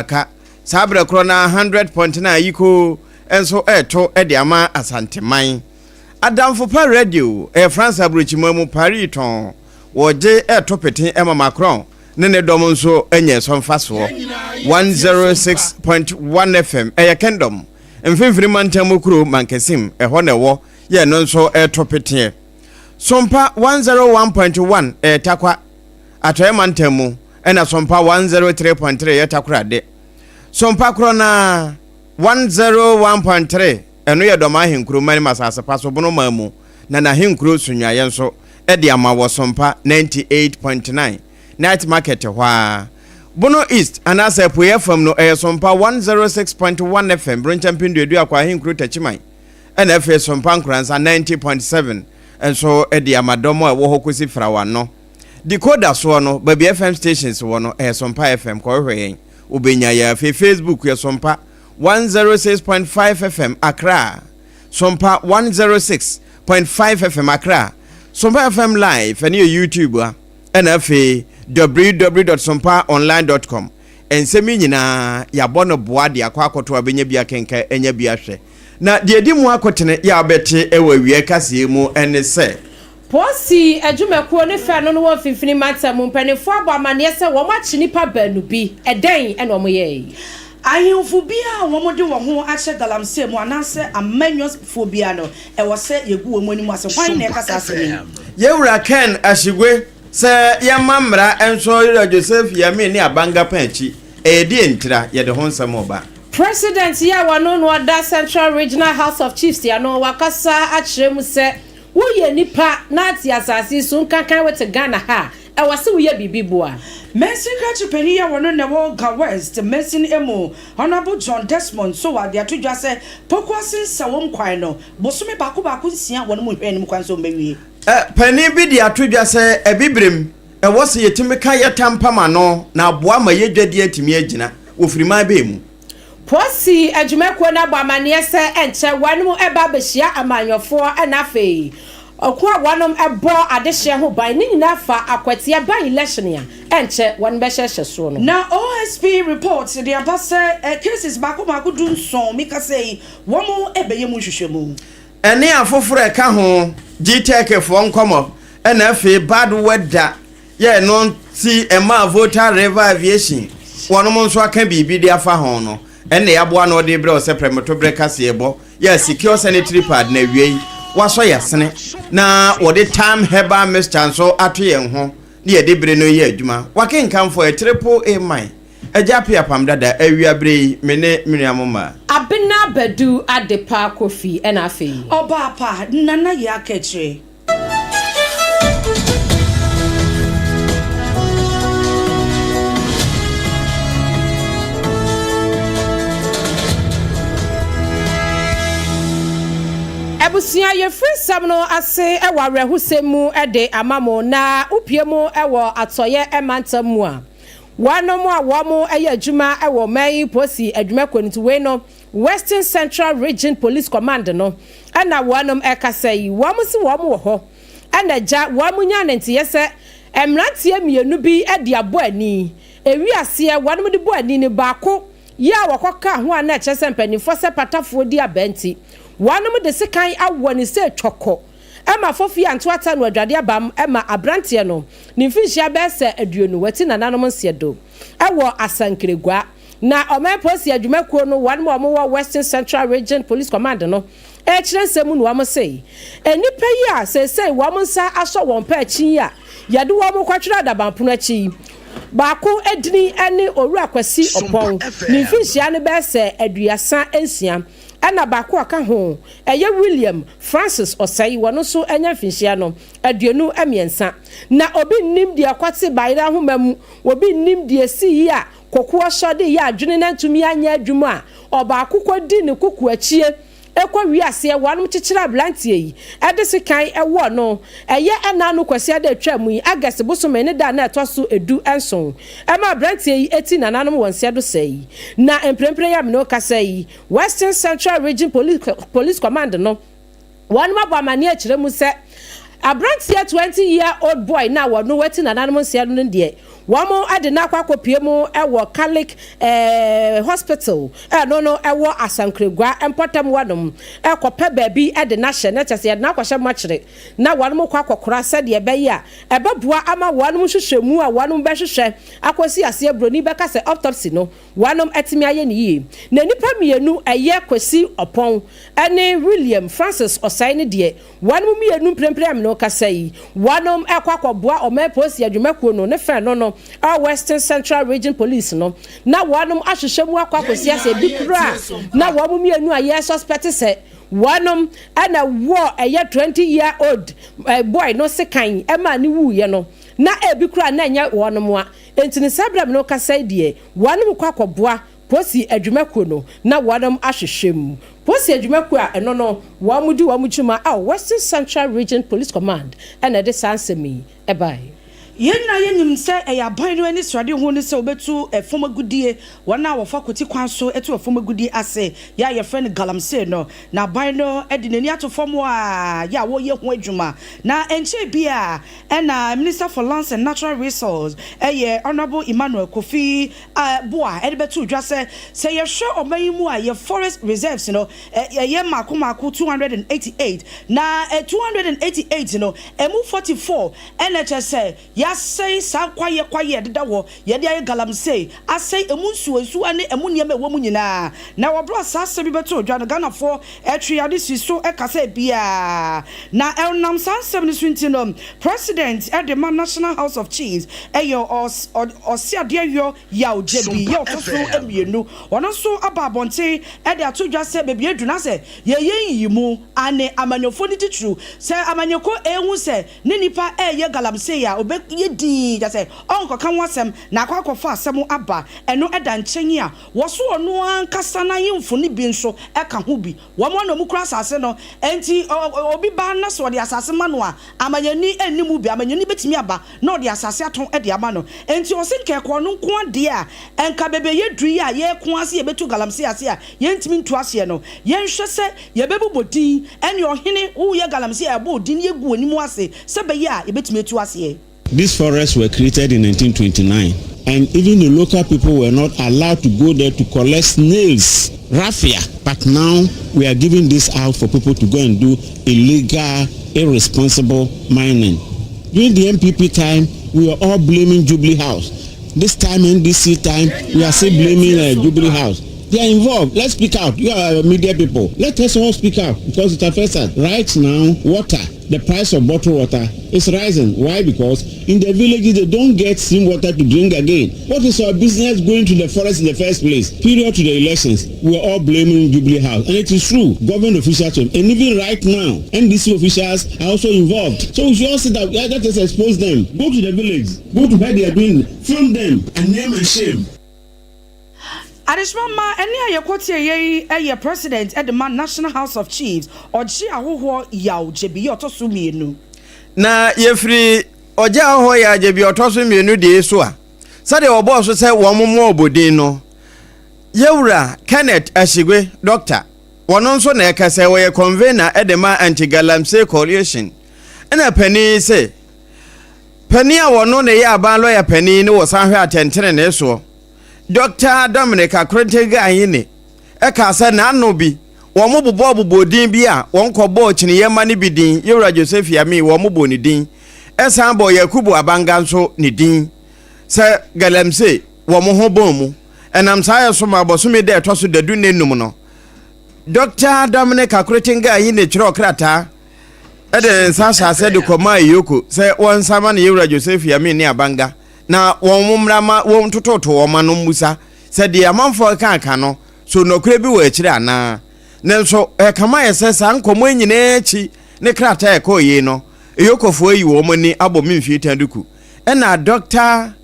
Aka saa berɛ korɔ no ara 100.9 Ayikoo nso reto de ama Asanteman. Adamfo Pa Radio, ɛyɛ France aburokyiman mu Paris tɔnn, wɔgye reto pete ma Macron ne ne dɔm nso anya ɛso mfasoɔ. 106.1 FM, ɛyɛ Kingdom, mfimfini mantam mu kuro Mankasim, ɛhɔ na ɛwɔ, yɛ ɛno nso reto peteɛ. Sompa 101.1, ɛyɛ Tarkwa, Atɔeɛ mantam mu, ɛna Sompa 103.3 yɛ Takoradi. Sompa korɔ no ara, 101.3, ɛno yɛ Dɔm ahenkuro Manim asase pa so Bono man mu, na n'ahenkuro Sunyuayɛ nso de ama wɔ Sompa 98.9, Night Market hɔ ara. Bono East anaasɛ Apueeɛ fam no, ɛyɛ Sompa 106.1 FM, Bronkyɛ Mpinduadua kɔ ahenkuro Takyiman, ɛna afei Sompa Nkoransa 90.7 nso de ama dɔm a ɛwɔ hɔ kɔsi Frawa no. Decoder soɔ no, baabi FM stations wɔ no, ɛyɛ Sompa FM, kɔhwehwɛ yɛn, wobɛnya yɛn. Afei Facebook yɛ Sompa 106.5 FM Accra, Sompa 106.5 FM Accra, Sompa FM Live, ɛne yɛ YouTube a, ɛna afei www.sompaonline.com. Nsɛm yi nyinaa, yɛabɔ no boa de akɔ akɔto a bɛnya bi akenkan, anya bi ahwɛ. Na deɛ ɛdi mu akotene yɛ a wobɛte wɔ awia kaseɛ mu ne sɛ. Posi adwumakuo ne fɛ no no wɔ Mfimfini Mantam mu mpaninfoɔ abɔ amaneɛ sɛ wɔn akye nnipa baanu bi. Ɛdɛn na wɔn yɛɛe? Ahemfo biara a wɔde wɔn ho ahyɛ galamsey mu anaasɛ amanyɔfoɔ biara no, ɛwɔ sɛ yɛgu wɔn anim ase. Hwan na ɛka saa asɛm yi? Yɛn Wura Ken Ashigwe sɛ yɛmma mmara nsɔ Yɛwura Joseph Yamin ne Abanga Pan akyi. Ɛyɛ deɛ ntira? Yɛde ho nsɛm reba. President yi a wɔno na ɔda Central Regional House of Chiefs ano, wakasa akyerɛ mu sɛ Woyɛ nipa na ate asase yi so nkankan wote Ghana ha a, ɛwɔ se woyɛ biribi boa. Mansin Krakye Panyin yi a ɔno na ɛwɔ Ga West mansin mu, Honourable John Desmond Sowah de ato dwa sɛ Pokuase Nsawam kwan no, bosome baako baako nsia wɔn mu nhwɛ anim kwan sɛ wɔbɛwie. Panin bi de ato dwa sɛ Abibirem, ɛwɔ sɛ yɛtumi ka yɛ tampam ano na aboa ma yɛ dwadie atumi agyina wɔ firiman bɛn mu. Posi adwumakuo no abɔ amaneɛ sɛ ɛnkyɛ wɔnom ɛba abɛhyia amanyɔfoɔ ɛna afei ɔko a wɔnom ɛbɔ adehyeɛ ho ban ne nyinaa fa akwatia by election a ɛnkyɛ wɔnom bɛhyɛhyɛ soɔ no. Na OSP report de aba sɛ cases baako baako dunson me kasa yi wɔn ɛbɛyɛ mu nhwehwɛmu. Ɛne afoforo a ɛka ho, GTEC foɔ nkɔmmɔ, ɛna afei bad weather Yɛ ɛno nti ɛmaa Volta River Aviation wɔnom nso aka biribi de afa ho no, ɛnna yɛaboa ano de rebrɛ wo sɛ prɛmtoberɛ kaseɛbɔ yɛ a Secure Sanitary Pad na awiei wɔasɔ yɛn asene na wɔde Thyme Herbal Mixture nso ato yɛn ho na yɛde bere no reyɛ adwuma. W'akenkanfoɔ yɛ Triple A Man, Agya Appiah Apam Dada, awia bere yi me ne me nua mo mmaa. Abena Badu Adepa Kofi ɛna afei. Ɔbaa pa, Nana Yaa Kɛkyire. Abusua, yɛfiri nsɛm no ase wɔ awerɛhosɛm mu de ama mo, na wopue mu wɔ Atɔeɛ mantam mu a, wɔnom a wɔyɛ adwuma wɔ ɔman yi polisi adwumakuo no nti, wei no Western Central Region Police Command no na wɔnom ɛkasa yi, wɔn se wɔn wɔ hɔ na agya wɔn nyaa ne nteyɛ sɛ mmeranteɛ mmienu bi de abɔ ani, ewi aseɛ wɔnom de bɔ ani no baako yɛ a wɔkɔ kaa ho a na ɛkyerɛ sɛ mpaninfoɔ sɛ patafoɔ di abaa nti wɔnom de sekan awɔ ne sɛ twɔkɔ ma fofie anto ata no adwade abam ma abranteɛ no ne mfinhyia bɛyɛ sɛ aduonu wati nananom nseɛ do wɔ Asankragua. Na Ɔman Polisi Adwumakuo no wɔnom a wɔwɔ Western Central Region Police Command no rekyerɛ nsɛm mu na wɔn se nnipa yi a seesei wɔn nsa asɔ wɔn pɛ akyi yi a yɛde wɔn rekɔtwere adabanpono akyi yi baako edini ne Owura Kwasi Ɔpɔn ne mfinhyia no bɛyɛ sɛ 36 ɛna baako a ɔka ho ɛyɛ William Francis Ɔsɛe wɔn nso anya mfinhyia no 23 na obi nnim deɛ ɛkɔte bayerɛ ahoma mu obi nnim deɛ ɛsii yi a Kokoɔ sɔ de yɛ adwene na ntumi anyɛ adwuma a, ɔbaako kɔdi ne koko akyie kɔ wie aseɛ wɔnom kyekyere abranteɛ yi de sekan wɔ no. Ɛyɛ ɛna ano Kwasiada atwaa mu yi, August bosome ne da a na ɛtɔ so du nson ma abranteɛ yi ti nananom wɔ nseɛ do sɛɛ yi. Na mprempren yi a mene wo kasa yi, Western Central Region Police Command no, Wɔabɔ amanneɛ akyerɛ mu sɛ Abranteɛ 20 year old boy no a wɔno wati nananom nseɛ no no deɛ, wɔn de no akɔ akɔpue mu wɔ Catholic Hospital a ɛno no ɛwɔ Asankragua mpɔtam hɔnom rekɔpɛ baabi de no ahyɛ, na kyerɛ sɛ yɛde no akɔhyɛ mɔkyere na wɔn kɔ akɔkora sɛdeɛ ɛbɛyɛ a ɛbɛboa ama wɔn nhwehwɛmu a wɔn bɛhwehwɛ akɔsi aseɛ, broni bɛka sɛ autopsy no, wɔn atumi ayɛ no yie. Na nnipa mmienu, ɛyɛ Kwasi Ɔpɔn ne William Francis Ɔsɛe no deɛ, wɔnom mmienu mprempren a me ne wo kasa yi, wɔnom rekɔ akɔboa Ɔman Polisi Adwumakuo no ne fɛ no no a Western Central Region Police no, na wɔnom ahwehwɛ mu akɔ akɔsi asɛ bi koraa na wɔn mmienu a yɛresuspect sɛ wɔnom na wɔ ɛyɛ 20 year old boy no sekan maa no wuiɛ no, na ebi koraa na ɛnyɛ wɔnom a. Enti no saa berɛ a me ne wo kasa yi deɛ, wɔnom rekɔ akɔboa Posi adwumakuo no na wɔnom ahwehwɛ mu. Posi adwumakuo a ɛno no wɔn di wɔn dwuma a Western Central Region Police Command na ɛde saa nsɛm yi baeɛ. Yɛn nyinaa yɛnim sɛ ɛyɛ aban no anisoadehu ne sɛ wɔbɛtu fam agudeɛ, wɔn a wɔfa kwati kwan so tu fam agudeɛ ase, yɛ a yɛfrɛ no galamsey no. Na aban no de n'ani ato fam a yɛ a wɔreyɛ ho adwuma. Na ɛnkyɛɛ biara ɛna Minister for Lands and Natural Resource ɛyɛ Honourable Emmanuel Kofi a bo a ɛde bɛto dwa sɛ, sɛ yɛhwɛ ɔman yi mu a, yɛ forest reserves no, ɛyɛ mmaako mmaako 288, na 288 no, ɛmu 44 ɛna kyerɛ sɛ yɛasɛe saa kwaeɛ kwaeɛ a ɛdeda hɔ, yɛde ayɛ galamsey, asɛe ɛmu nsuo nsuwa ne ɛmu nneɛma a ɛwɔ mu nyinaa. Na wɔ berɛ a saa asɛm yi bɛtoo dwa no, Ghanafoɔ twe ade si so kasa biara. Na ɛnam saa nsɛm no so nti no, President de ma National House of Chiefs yɛ Ɔseadeɛyɔ Yaw Gyebi yɛ ɔtɔ so mmienu. Ɔno nso aba abɔnten de ato dwa sɛ baabi adu no asɛ yɛyɛ nyiyimu ane amanyɔfoɔ no titiriw. Sɛ amanyɔkuo ɛhu sɛ ne nipa ɛreyɛ galamsey a, ɔbɛyɛ dinn kyerɛ sɛ ɔnkɔka ho asɛm na akɔ akɔfa asɛm aba. Ɛno da nkyɛn a, wɔso ɔno ankasa n'ahemfo no bi nso ka ho bi. Wɔn ara na wɔkura asase no. Enti obi ba na sɛ ɔde asase ma no a, amanyɔni nni mu bi. Amanyɔni bɛtumi aba na ɔde asase atɔn de ama no. Enti ɔse nka ɛkɔ ɔno nko ara deɛ a, nka baabi a yɛaduru yi a yɛreko ara sɛ yɛbɛtu galamsey ase a yɛntumi ntu aseɛ no, yɛnhwɛ sɛ yɛbɛbobɔ din ne ɔhene, woreyɛ galamsey a yɛabɔ wo din na yɛagu w'anim ase sɛ ɛbɛyɛ a yɛbɛtumi atu aseɛ. These forests were created in 1929 and even the local people were not allowed to go there to collect snails, raffia. But now we are giving this out for people to go and do illegal, irresponsible mining. During the NPP time, we were all blaming Jubilee House. This time, NDC time, we are still blaming Jubilee House. They are involved. Let's speak out. You are media people. Let us all speak out because it affects us. Right now, water, the price of bottled water is rising. Why? Because in the villages, they don't get stream water to drink again. What is our business going to the forest in the first place? Period to the elections, we are all blaming Jubilee House. And it is true. Government officials, and even right now, NDC officials are also involved. So we should all sit down. Let us expose them. Go to the village. Go to where they are doing. Film them and name and shame. Adehyema mma ɛnne a yɛkɔ tieeɛ yi yɛ President de ma National House of Chiefs, Ɔgye Ahohoɔ Yaw Gyebi yɛ ɔtɔ so mmienu. Na yɛfiri Ɔgye Ahohoɔ Yaw Gyebi ɔtɔ so mmienu deɛ yi so a, sɛdeɛ wɔbɔɔ so sɛ wɔn mmoa ɔbɔdin no, Yɛwura Kenneth Ashigwe, Dɔkta, wɔno nso na ɛka sɛ ɔyɛ Convener de ma Anti-Galamsey Coalition, ɛna panin yi se, Panin a ɔno na ɛyɛ aban lɔya panin ne wɔsan hwɛ atɛntenenee soɔ, Dɔkta Dominic Akorenteng Ayine kaa sɛ n'ano bi wɔn bobɔɔ bobɔɔ din bi a wɔn kɔ bɔɔ kyiniiɛ mma no bi din, Yewura Joseph Yamii wɔn bɔɔ ne din, ɛsan bɔɔ Yakubu Abanga nso ne din sɛ galamsey wɔn ho bɔn mu. Ɛnam saa yɛ so ma bɔsome da ɛtɔ so dadu ne num no, Dɔkta Dominic Akorenteng Ayine twerɛɔ krataa de ne nsa hyɛ aseɛ de kɔmaa Eyoko sɛ wɔnsan ma no Yewura Joseph Yamin ne Abanga na wɔn mmra ma wɔntototo wɔn ano mmusa sɛ deɛ amanfoɔ reka no, so nɔkorɛ bi wɔ akyire anaa. Nanso ɛkame ayɛ sɛ saa nkɔmmɔ yi nyinaa akyi ne krataa a ɛkɔɔ yei no, Eyokofoɔ ayi wɔn ani abɔ me mfie tan duku. Ɛna Dɔkta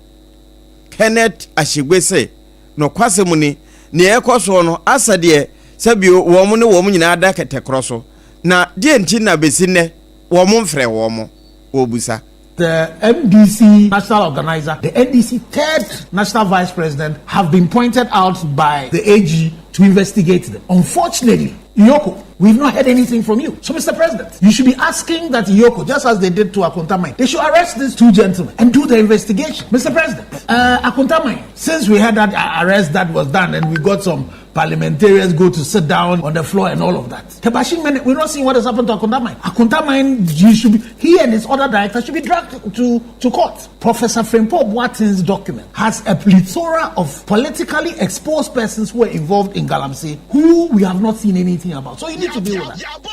Kenneth Ashigwe se, Nokwasɛm ni, nea ɛrekɔ soɔ no asɛ deɛ sɛbio wɔn ne wɔn nyinaa da kɛtɛkorɔ so. Na deɛn nti na bɛsi nnɛ wɔmfrɛɛ wɔn? Wɔrebisa. The NDC national organizer, the NDC third national vice president have been pointed out by the AG. to investigate them. Unfortunately, EOCO, we've not heard anything from you. So, Mr. President, you should be asking that EOCO, just as they did to Akonta Mine, they should arrest these two gentlemen and do the investigation. Mr. President, Akonta Mine, since we had that arrest that was done and we got some parliamentarians go to sit down on the floor and all of that. Tebashing Men, we're not seeing what has happened to Akonta Mine. Akonta Mine, he should be, he and his other directors should be dragged to court. Professor Frimpong Boateng's document has a plethora of politically exposed persons who were involved in Galamsey who we have not seen anything about. So you need to deal with that.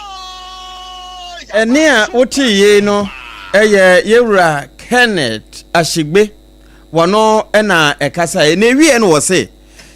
Ɛne a wote yei no ɛyɛ yɛwura Kenneth Ahyegbe, wɔno ɛna ɛkasa. Na ewie no, wɔ se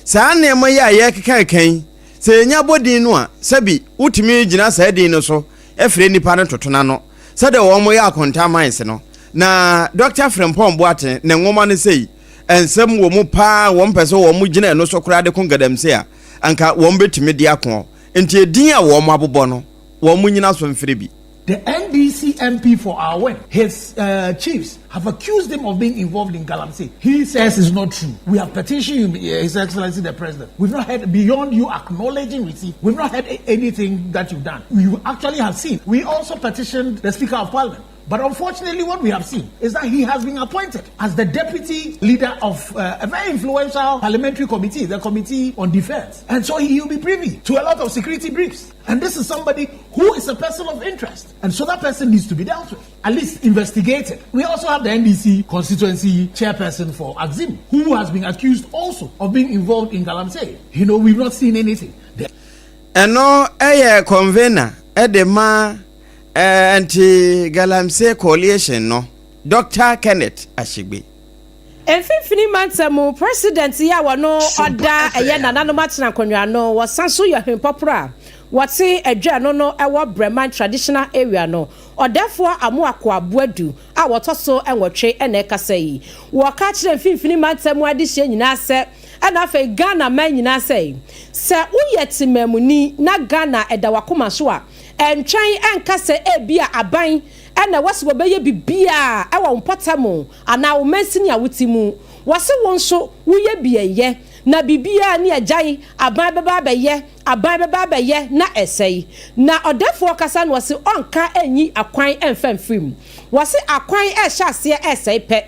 saa nneɛma yi a yɛkeka kan sɛ yɛnya bɔ din no a, sɛbi wotumi gyina saa din no so ɛfrɛ nipa no toto n'ano sɛdeɛ wɔn yɛ Akonta Mines no. Na Dr Frimpong Boateng ne nwoma no sei, nsɛm wɔ mu paa. Wɔn pɛ sɛ wɔn gyina ɛno so koraa de ko galamsey a, anka wɔn bɛtumi de ako. Nti edin a wɔn abobɔ no, wɔn nyina so mfiri bi. The NDC MP for Aowin, his chiefs have accused him of being involved in Galamsey. He says it's not true. We have petitioned him, His Excellency the President. We've not heard, beyond you acknowledging receipt, we've not heard anything that you've done. We actually have seen. We also petitioned the Speaker of Parliament. But unfortunately, what we have seen is that he has been appointed as the deputy leader of a very influential parliamentary committee, the Committee on Defense. And so he will be privy to a lot of security briefs. And this is somebody who is a person of interest. And so that person needs to be dealt with, at least investigated. We also have the NDC constituency chairperson for Axim, who has been accused also of being involved in Galamsey. We've not seen anything. Ɛno ɛyɛ convener ɛde ma Anti Galamsey Coalition no, Dr Kenneth Ahyegbe. Mfimfini mantam president yi a wɔno ɔda ɛyɛ Nananom Atena Akonnwa no, wɔsan so yɛ hwempɔporɔ a wɔte adwa no ɛwɔ Breman Traditional Area no, Ɔdɛfoɔ Amoako Aboadu a wɔtɔ so 8 ɛna ɛkasa yi. Wɔka kyerɛ mfimfini mantam adehyɛ nyinaa sɛ, ɛna afei Ghana man nyinaa sɛ woyɛ temamuni na Ghana ɛda wakoma so a, ɛntwɛn ɛnka sɛ ebi a aban ɛna wɔsi wɔbɛyɛ bibia ɛwɔ mpɔtam anaa wo mansini a wote mu. Wɔsi wɔn nso woyɛ biɛyɛ na biribiara ne agyan aban bɛba abɛyɛ, aban bɛba abɛyɛ na ɛsɛe. Na ɔdɛfoɔ kasa no, wɔsi ɔnka ɛnyi akwan ɛnfɛ nfiri mu. Wɔsi akwan ɛhyɛ aseɛ ɛsɛe pɛ,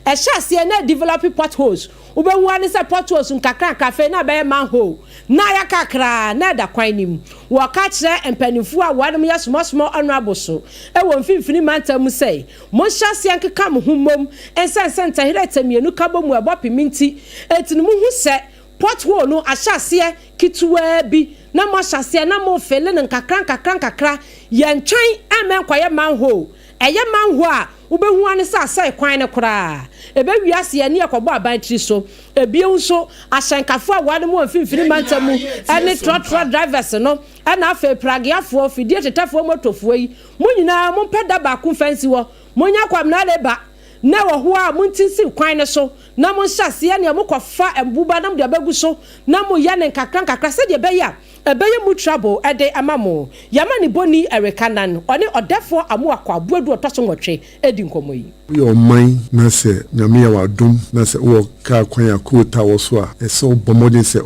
ɛhyɛ aseɛ na develop potholes. Wobɛhu ani sɛ potholes nkakra nkakra na bɛyɛ manhole na ayɛ kakraa na ɛda kwan nim. Wɔka kyerɛ mpanimfoɔ a wɔnom yɛ small honourable so ɛwɔ mfimfini mantam mu sɛ monhyɛ aseɛ nkeka mo ho mmom ɛnsɛnsɛ ntahwerɛ tɛ mmienu ka bɔ mu ɛbɔ pemi. Nti eti no muhu sɛ pothole no ahyɛ aseɛ ketewaa bi na mo ahyɛ aseɛ na mo fill no nkakra nkakra nkakra. Yɛntwɛn ɛmɛ nkɔyɛ manhole. Ɛyɛ manhole a, wobɛhu ane sɛ asɛe kwan no koraa, ɛbɛwi aseɛ ne ɛkɔbɔ aban tiri so. Ebien nso, ahyɛnkafo a wɔn mu wɔ mfimfini mantam mu ɛne trɔtrɔ drivers no, ɛna afei pragiafoɔ, fidie tetɛfoɔ, motofoɔ yi, mo nyinaa mompɛ da baako mfa nsi hɔ. Monya Kwamina leba na wɔ hɔ a, montinsi kwan no so na monhyɛ aseɛ nea mokɔfa mbuba na mode abɛgu so na moyɛ ne nkakra nkakra sɛdeɛ ɛbɛyɛ a ɛbɛyɛ mu trouble ɛde ama mo. Yɛma ne bɔni ɛreka nan ɔne Ɔdɛfoɔ Amoakɔ Aboadu ɔtɔ so 8 edi nkɔmmɔ yi. Woyɛ ɔman na sɛ Nyame yɛ w'adom na sɛ wowɔ kaa kwan a coal tar wɔ so a, ɛsɛ wobɔ mmɔden sɛ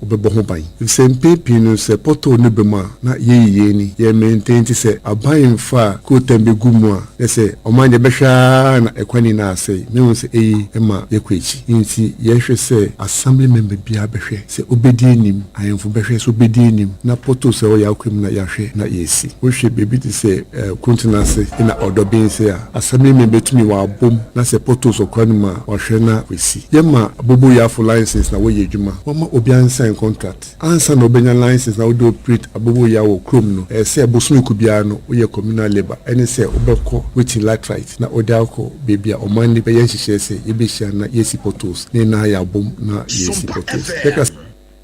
wobɛbɔ ho ban, ɛfisɛ mpɛn pii no, sɛ pothole no bɛ mu a, na yɛyiyɛ ni yɛ maintain. Nti sɛ aban mfa a coal tar bɛgu mu a, na sɛ ɔman deɛ bɛhwɛ ara na ɛkwan nyinaa asɛe. Mehu sɛ ɛyi ma yɛkɔ akyi, nti yɛhwɛ sɛ assembly member biara bɛhwɛ sɛ wobɛdi anim, ahemfo bɛhwɛ sɛ wobɛdi anim na pothole sɛ wɔyɛ akɔ mu na yɛahwɛ na yɛsi. Wohwɛ baabi te sɛ Kuntenase na Ɔdɔben sɛ a, assembly member bɛtumi wɔabom na sɛ potholes ɔkwan no mu a, wɔahwɛ na wɔasi. Yɛma aboboyafo license na wɔyɛ adwuma, wɔma obiara nsign contract ansa na wobɛnya license na wode operate aboboya wɔ kurom no. Ɛyɛ sɛ bosome ko biara no, woyɛ communal labour, ɛne sɛ wobɛkɔ wetin laterite na wode akɔ baabi a ɔman no bɛyɛ nhyehyɛe sɛ yɛbɛhyia na yɛsi potholes ne na yɛabom na yɛsi potholes. Yɛka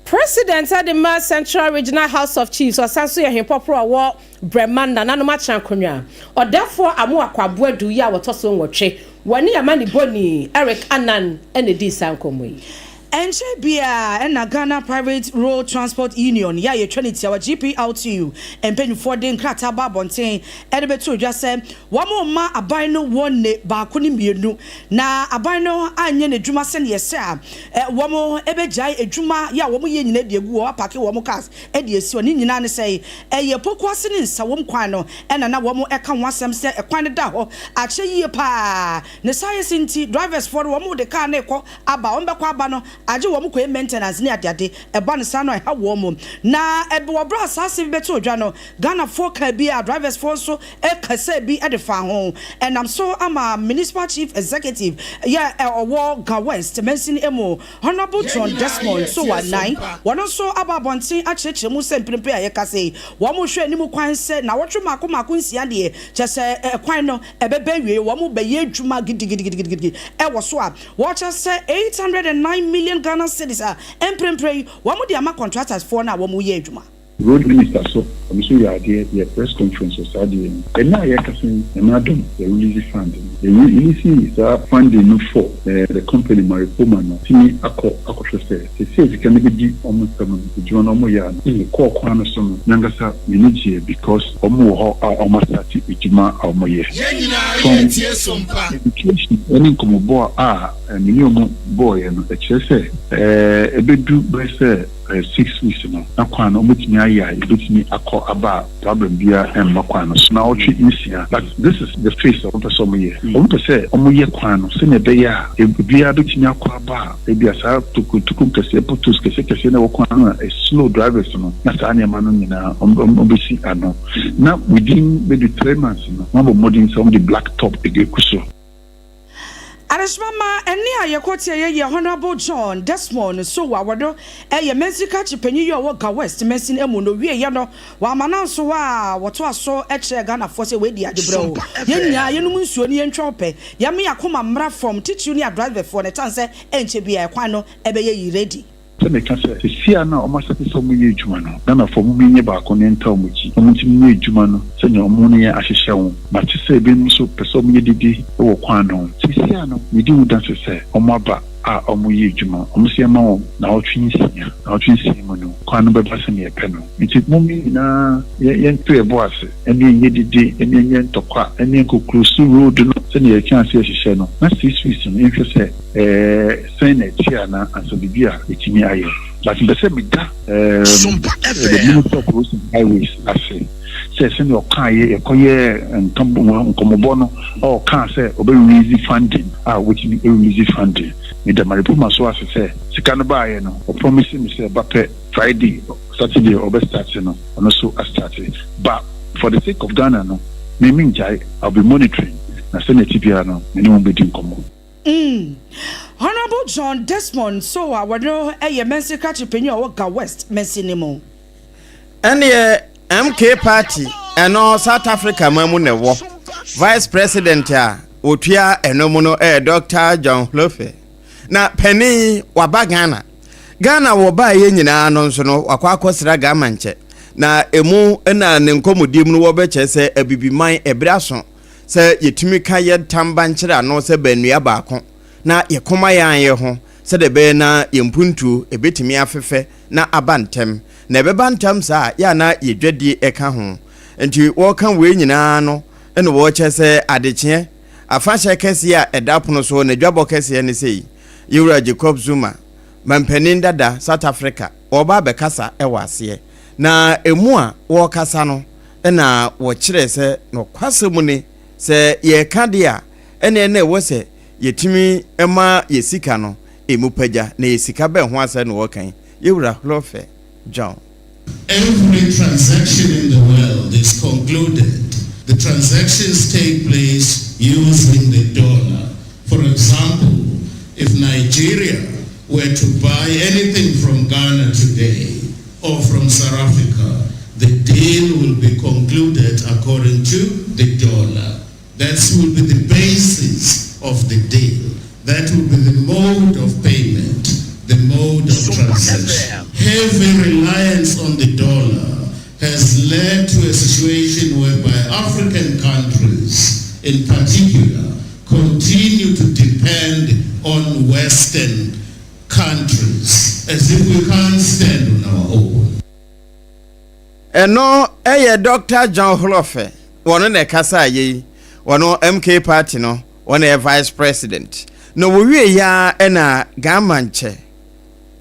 President de Central Regional House of Chiefs, ɔsan so yɛ hempɔporɔ a wɔ Brɛma Nananom Akyerɛ Akonnwa, Ɔdɛfoɔ Amoakɔ Aboadu yi a wɔtɔ so 8, wɔne yɛma ne bɔni Eric Anan ɛna di saa nkɔmmɔ yi. Ɛnkyɛe biara na Ghana Private Road Transport Union yi a yɛtwa ne tiawa GPRTU mpanyinfoɔ de nkrataa ba abɔnten de bɛtoo dwa sɛ wɔrema aban no wɔn nne baako ne mmienu na aban no anyɛ n'adwuma sɛdeɛ ɛsɛ a wɔbɛgyae adwuma yɛ a wɔyɛ nyinaa de agu hɔ apake wɔn cars de asi hɔ. Ne nyinaa ne sɛ ɛyɛ Pokuase ne Nsawam kwan no na na wɔka ho asɛm sɛ kwan no da hɔ akyɛ yie pa ara. Ne saa yɛ se nti drivers foɔ no wɔn de car no rekɔ aba, wɔn bɛkɔ aba no agye wɔn kɔyɛ maintenance ne adeade, ɛba no saa no ɛha wɔn. Na ɛb wɔ berɛ a saa asɛm yi bɛtoo dwa no, Ghanafoɔ kaa bi a drivers foɔ nso kasaa bi de faa ho. Ɛnam so ama Municipal Chief Executive yɛ ɔwɔ Ga West mansini mu, Honourable Yɛn John nyinaa Desmond yɛ tie Sowah-Nai, Sompa. wɔn nso aba abɔnten akyerɛkyerɛ mu sɛ mprempren a yɛkasa yi, wɔrehwɛ anim kwan sɛ nnawɔtwe mmaako mmaako nsia deɛ, kyerɛ sɛ kwan no ɛbɛba awiei, wɔrebɛyɛ adwuma gidigidigidigidi wɔ so a wɔkyerɛ sɛ 809 million Ghana cedis a mprempren yi wɔde ama contractors foɔ no a wɔreyɛ adwuma. Road minister so ɔno nso yɛ adeɛ yɛ press conference wɔ saa adeɛ yi ho. Ɛnnɛ a yɛrekasa yi Nyame adom yɛ release fund no. Yɛ release saa funding no for the company Maripoma no tumi akɔ akɔhwɛ sɛ seesei sika no bɛdi wɔn nsam no adwuma no wɔyɛ a no. Mekɔɔ kwan no so no m'ankasa m'ani gyeeɛ because wɔn wɔ hɔ a wɔn asate adwuma a wɔyɛ. Yɛn nyinaa From yɛ tie Sompa. education ne nkɔmmɔbɔ a me ne wɔn bɔeɛ no ɛkyerɛ sɛ ɛbɛdu bɛyɛ sɛ 6 weeks no na kwan no wɔbɛtumi ayɛ a yɛbɛtumi akɔ aba a problem biara ɛmma kwan no so naawɔtwe nsia but this is the phase a wɔpɛ sɛ wɔyɛ wɔpɛ sɛ wɔyɛ kwan no sɛnea ɛbɛyɛ a obiara bɛtumi akɔ aba a ebia saa tokurotoku nkɛseɛ potholes kɛseɛ kɛseɛ na ɛwɔ kwan no a slow drivers no na saa nneɛma no nyinaa wɔbɛsi ano na within maybe 3 months no wɔabɔ mmɔden sɛ wɔde black top egu so. Adesoma ma ɛne a yɛkɔ tie yɛ yɛ Honourable John Desmond Sowah wɔdo ɛyɛ Mansin Kakye panyin yi a ɔwɔ Ga West Mansin mu no wieɛ no wɔama no nso a wɔtoa so kyerɛ Ghanafoɔ sɛ wɔadi adebrɛ o Sompa yɛn FM. nyinaa yɛnom nsuo ne yɛntwa ɔpɛ yɛme akoma mmra fam titiriw ne adriverfoɔ no ɛtan sɛ ɛnkyɛ bi a ɛkwan no ɛbɛyɛ yi ready. Sɛ meka sɛ sesia no a ɔmo asate sɛ ɔmo yɛ adwuma no, Ghanafoɔ ɔmo nyɛ baako ne nta ɔmo akyi na ɔmo ntumi nyɛ adwuma no sɛnea ɔmo ne yɛn ahyehyɛ ho. Mate sɛ ebinom nso pɛ sɛ ɔmo yɛ dede wɔ kwan no ho. Sesia no medi ho danse sɛ ɔmo aba a ɔmo yɛ adwuma. Ɔmo se yɛmma wɔn naawɔtwe 6. Naawɔtwe 6 mu no kwan no bɛba sɛnea yɛpɛ no. Nti mom yɛn nyinaa yɛnto yɛn bo ase ɛne yɛnyɛ dede ɛne yɛnyɛ ntɔkwa ɛne yɛnkɔ road no sɛnea yɛka ase yɛhyehyɛ no na 6 weeks no yɛnhwɛ sɛ sɛn na ɛte anaa ansa biribi a ɛtumi ayɛ, but mpɛ sɛ meda Sompa the FM. Minister of Roads and Highways ase sɛ sɛnea ɔkaa yɛ yɛkɔyɛ nkɔmmɔbɔ no a ɔkaa sɛ ɔbɛ release funding a wɔtumi release funding. Meda Maripoma so ase sɛ sika no baayɛ no ɔpromise me sɛ ɛba pɛ, Friday, Saturday ɔbɛ start no, ɔno so astart, but for the sake of Ghana no me mengyae. I'll be monitoring na sɛnea ɛte biara no me ne wɔn bɛdi nkɔmmɔ. Honourable John Desmond Sowah wɔno ɛyɛ Mansin Krakye panyin a ɔwɔ Ga West Mansin mu. Ɛneɛ MK Party ɛno South Africa ma mu na ɛwɔ vice president a wɔtua ɛno mu no ɛyɛ Dr John Hlophe na panin waba Ghana. Ghana wɔbaeɛ nyinaa no nso no wakɔ akɔsra Ghana nkyɛ na emu na ne nkɔmmɔdie mu no wɔbɛkyerɛ sɛ abibiman ɛberɛ aso sɛ yɛtumi ka yɛ tamba nkyerɛ ano sɛ baannua baako na yɛkɔma yɛn ayɛ ho sɛdeɛ ɛbɛyɛ na yɛn mpuntuo ɛbɛtumi afefɛ na aba ntɛm na ɛbɛba ntɛm saa yɛ ana yɛdwadie ɛka ho. Nti wɔreka wei nyinaa no ɛna wɔrekyɛ sɛ adekyeɛ afahyɛ kɛseɛ a ɛda pono so na dwabɔ kɛseɛ ne sɛ yi yɛwura Jacob Zuma, mampanin dada South Africa, wɔba abɛkasa ɛwɔ aseɛ na emu a wɔrekasa no ɛna wɔkyerɛ sɛ nokwasɛm ni sɛ yɛreka deɛ a ɛne ɛna ɛwɔ sɛ yɛtumi ma yɛ sika no emu pagya na yɛ sika bɛn ho asɛ na wɔka yi. Yɛwura Hlophe John. Every transaction in the world is concluded. The transactions take place using the dollar. For example, if Nigeria were to buy anything from Ghana today or from South Africa, the deal will be concluded according to the dollar. That will be the basis of the deal. That will be the mode of payment, the mode of transaction. Heavy reliance on the dollar has led to a situation whereby African countries, in particular, continue to depend on Western Countries, as if we can't stand on our own. Ɛno yɛ Dɔkta John Hlophe, wɔno na ɛkasaa yei, wɔno MK Party no, wɔn na ɛyɛ Vice President. Na wɔwie yi ara ɛna Gama Nkyɛ,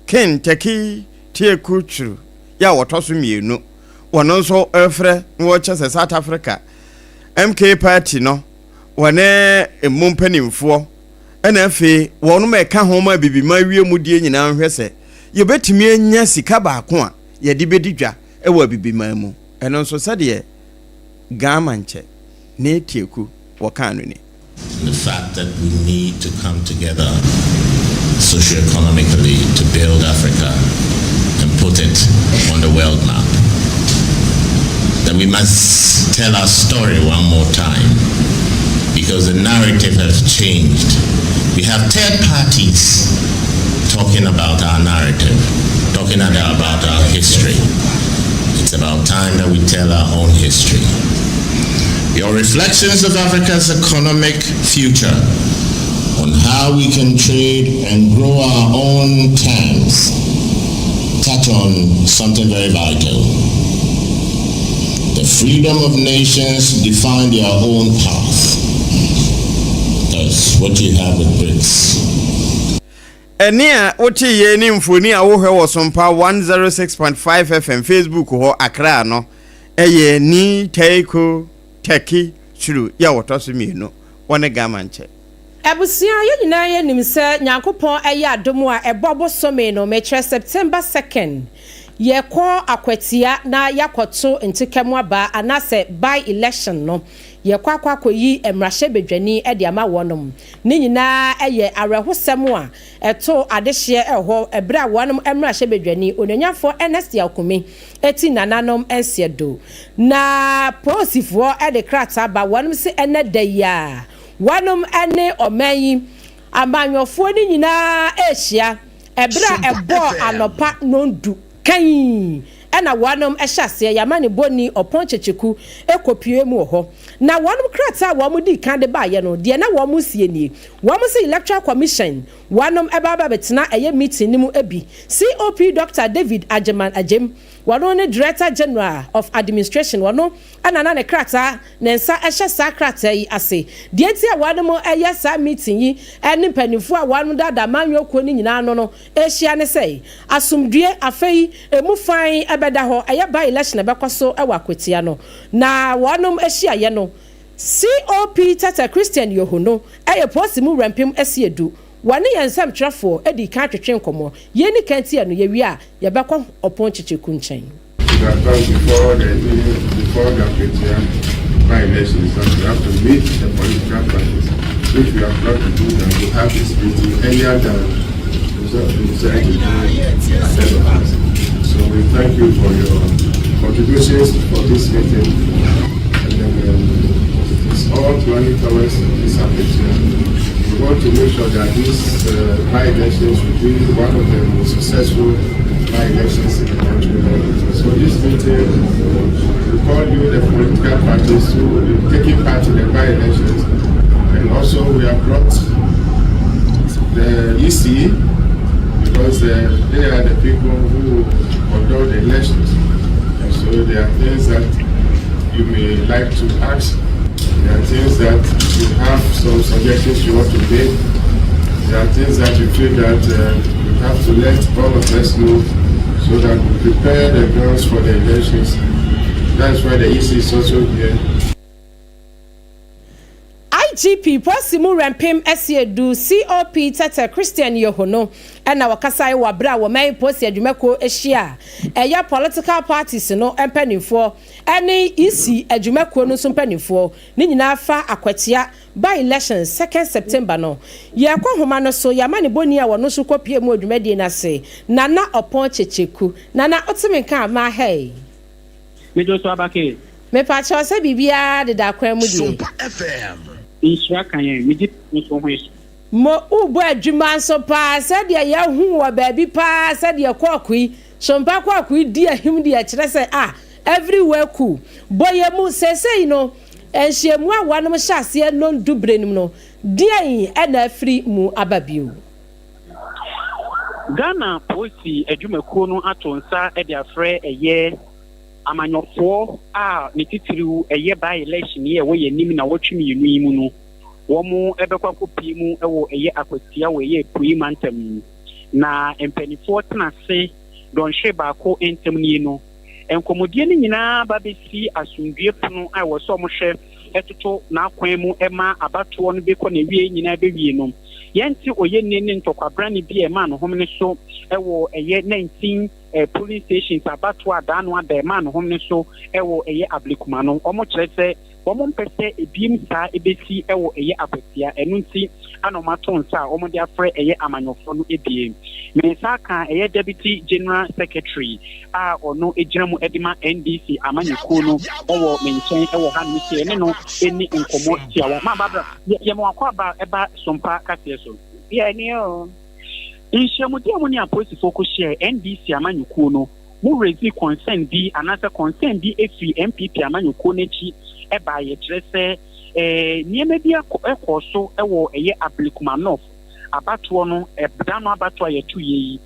Ken Teki Tieku Twuru yɛ a wɔtɔ so mmienu, wɔno nso refrɛ na wɔrekyɛ sɛ South Africa MK Party no wɔne emu mpanimfoɔ ɛna afei wɔnom a ɛka ho ma Abibiman wiem die nyinaa nhwɛ sɛ yɛbɛtumi anya sika baako a yɛde bɛdi dwa wɔ Abibiman mu. Ɛno nso sɛdeɛ Ghama nkyɛ ne Tieku wɔkaa no ni. The fact that we need to come together socio-economically to build Africa and put it on the world map. That we must tell our story one more time because the narrative has changed. We have third parties talking about our narrative, talking about our history. It's about time that we tell our own history. Your reflections of Africa's economic future on how we can trade and grow our own terms touch on something very vital. The freedom of nations define their own path. That's what you have with BRICS. Ɛnne a wote yei ne mfoni a wohwɛ wɔ Sompa 106.5 FM Facebook hɔ Accra no yɛ Nii Teiko Turkey Suru yi a wɔtɔ so mmienu wɔ ne Gama nkyɛ. Abusua, yɛn nyinaa yɛ nim sɛ Nyankopɔn ɛyɛ adom a ɛbɔ bosome no, mekyerɛ September second, yɛkɔ Akwatia na yɛakɔto ntekɛmu aba anaasɛ by election no, yɛkɔ akɔ akɔyi mmarahyɛbadwani de ama wɔnom. Ne nyinaa yɛ awerɛhosɛm a ɛtoo adehyeɛ wɔ hɔ berɛ a wɔnom mmarahyɛbadwani, Onuonyamfoɔ Ernest Yaw Kumi ti nananom nseɛdo. Na polisifoɔ de krataa ba wɔnom se ɛnnɛ da yi ara wɔnom ne ɔman yi amanyɔfoɔ no nyinaa rehyia ɛberɛ a ɛbɔɔ anɔpa nɔndu kann na wɔnom hyɛ aseɛ yɛ amanebɔni Ɔpɔn Kyekyeku kɔpue mu wɔ hɔ. Na wɔnom krataa a wɔn dii kan de baeɛ no, deɛ na wɔn sie nie, Wɔn se Electoral Commission wɔnom ɛba aba bɛtena ɛyɛ meeting no mu bi, COP Dɔkta David Agyeman Agyem, wɔno ne Director General of Administration, wɔno na na ne krataa, ne nsa hyɛ saa krataa yi ase. Deɛ nti a wɔnom yɛ saa meeting yi ne mpaninfoɔ a wɔnom daadaa amanyɔ kuo no nyinaa ano no rehyia ne sɛ, asomdwie afe yi ɛmu fann bɛda hɔ, ɛyɛ by election a ɛbɛkɔ so wɔ Akwatia no, na wɔnom hyiaeɛ no. COP Tata Christian Yoho no yɛ Polisi mu Wurampem Asiedu. Wɔne yɛn nsɛmtwerɛfoɔ dii kan twetwee nkɔmmɔ. Yei ne kan tiɛ no, yɛwie a, yɛbɛkɔ Ɔpɔn Kyekyeku nkyɛn. In advance before the before the Akwatia by-elections that we have to meet the political parties, which we have planned to do that to have this meeting earlier than we decided to do ahead of us. So we thank you for your contributions for this meeting. And then it's all planning towards this Akwatia. We want to make sure that these by-elections will be one of the most successful by-elections in the country. So this meeting, we call you the political parties who will be taking part in the by-elections. And also we have brought the EC because they are the people who conduct the elections. And so there are things that you may like to ask. There are things that you have some suggestions you want to make. There are things that you feel that you have to let all of us know so that we prepare the grounds for the elections. That's why the EC is also here. IGP Posi mu Wrɛmpem Asiedu, COP Tete Christian Yohono na ɔkasae wɔ bere a wɔman Posi adwumakuo hyia a ɛyɛ political parties no mpanimfoɔ ne EC adwumakuo no nso mpanimfoɔ ne nyinaa fa Akwatia by-elections second September no. Yɛkɔ nhoma no so, yɛama ne bɔni a wɔno nso kɔpue mu wɔ dwumadie no ase, Nana Ɔpɔn Kyekyeku. Nana, wote me nka a, ma hey. Medwo so aba kee. Mepakyɛw sɛ biribiara deda akwan mu deɛ. Sompa FM. Nhyira ka yɛn. Megye di wo nso wo ho ye. Mo wobɔ adwuma nso paa sɛdeɛ yɛahu wɔ baabi paa sɛdeɛ kɔɔko yi Sompa kɔɔko yi di ahim deɛ kyerɛ sɛ ah everywhere cool bɔ yɛ mu seesei no nhyiamu a wɔnom hyɛ aseɛ nondu berɛ no mu no deɛn na afiri mu aba bio? Ghana Polisi adwumakuo no ato nsa de afrɛ ɛyɛ amanyɔfoɔ a ne titiriw ɛyɛ by-election yi a ɛwɔ yɛn anim nnawɔtwe mmienu yi mu no, wɔn bɛkɔ akɔpie mu wɔ ɛyɛ Akwatia wɔ ɛyɛ Apuei mantam mu. Na mpanimfoɔ tena ase dɔnhwere baako ntam nie no, nkɔmmɔdie no nyinaa ba bɛsi asomdwoeɛ pono a ɛwɔ sɛ wɔhwɛ toto n'akwan mu ma abatoɔ no bɛkɔ n'awieɛ nyinaa bɛwie no. Yɛnte ɔyɛnni ne ntɔkwabrane bi a ɛmaa no homene so wɔ ɛyɛ 19 polling stations abatoɔ a daa no ada ɛmaa no homene so wɔ ɛyɛ Ablekuma no. Wɔkyerɛ sɛ wɔmpɛ sɛ ebiem saa bɛsi wɔ ɛyɛ Akwatia, ɛno nti na wɔato nsa a wɔde afrɛ ɛyɛ amanyɔfoɔ no abien. Me nsa aka ɛyɛ Deputy General Secretary a ɔno gyina mu de ma NDC amanyɔkuo no wɔ me nkyɛn wɔ hanom sɛ yɛne no nni nkɔmmɔ tiawa. Ma Barbara, yɛ ma wakɔ aba ɛba Sompa kaseɛ so. Yɛ ni o. Nhyiamudi a mo ne apolisifoɔ kɔhyiaɛ, NDC amanyɔkuo no, mo raise concern bi anaasɛ concern bi firi NPP amanyɔkuo no akyi baeɛ kyerɛ sɛ nneɛma bi kɔɔ so wɔ ɛyɛ Ablekuma North abatoɔ no, da no abatoɔ a yɛtoeɛ yi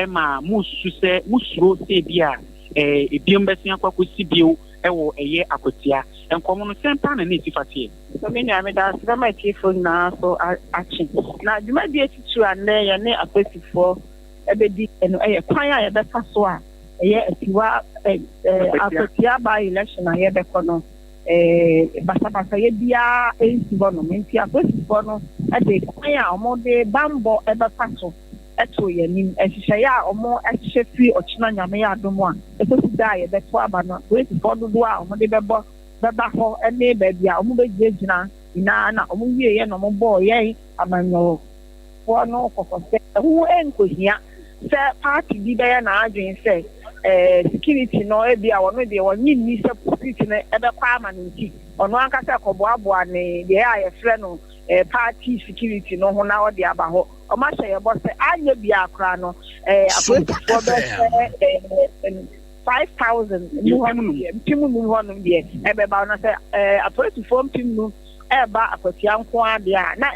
ma mosusu sɛ mosuro sɛ ebi a ebinom bɛsen akɔ akɔsi bio wɔ ɛyɛ Akwatia. Nkɔmmɔ no sɛn paa na na ɛsi fa teɛ? So me nua, meda ase bɛma atiefoɔ nyinaa so akye. Na dwumadie titiriw a nnɛ yɛne apolisifoɔ bɛdi no yɛ kwan a yɛbɛfa so a ɛyɛ Atiwa Akwatia by election a yɛbɛkɔ no basabasayɛ biara nsi hɔnom. Nti apolisifoɔ no de kwan a wɔde bammɔ bɛfa so too yɛn anim. Nhyehyɛeɛ a wɔhyehyɛ firi ɔkyena Nyame yɛ adom a ɛkɔsi da a yɛbɛto aba no, apolisifoɔ dodoɔ a wɔde bɛbɔ bɛba hɔ ne baabi a wɔbɛgyinagyina nyinaa na wɔwieeɛ na wɔbɔɔ yɛn amanyɔfoɔ no kɔkɔ sɛ ɛho nkɔhia sɛ party bi bɛyɛ n'adwene sɛ security no ebia ɔno deɛ ɔnye nni sɛ security no bɛkɔ ama no nti ɔno ankasa kɔboaboa ne deɛ a yɛfrɛ no party security no ho na ɔde aba hɔ. Wɔahyɛ yɛn bɔ sɛ anyɛ biara koraa no apolisifoɔ bɛyɛ 5,000 mu hɔnom deɛ, 5000 hɔnom deɛ ɛbɛba. Na sɛ apolisifoɔ 5000 ɛreba Akwatia nko ara deɛ a, na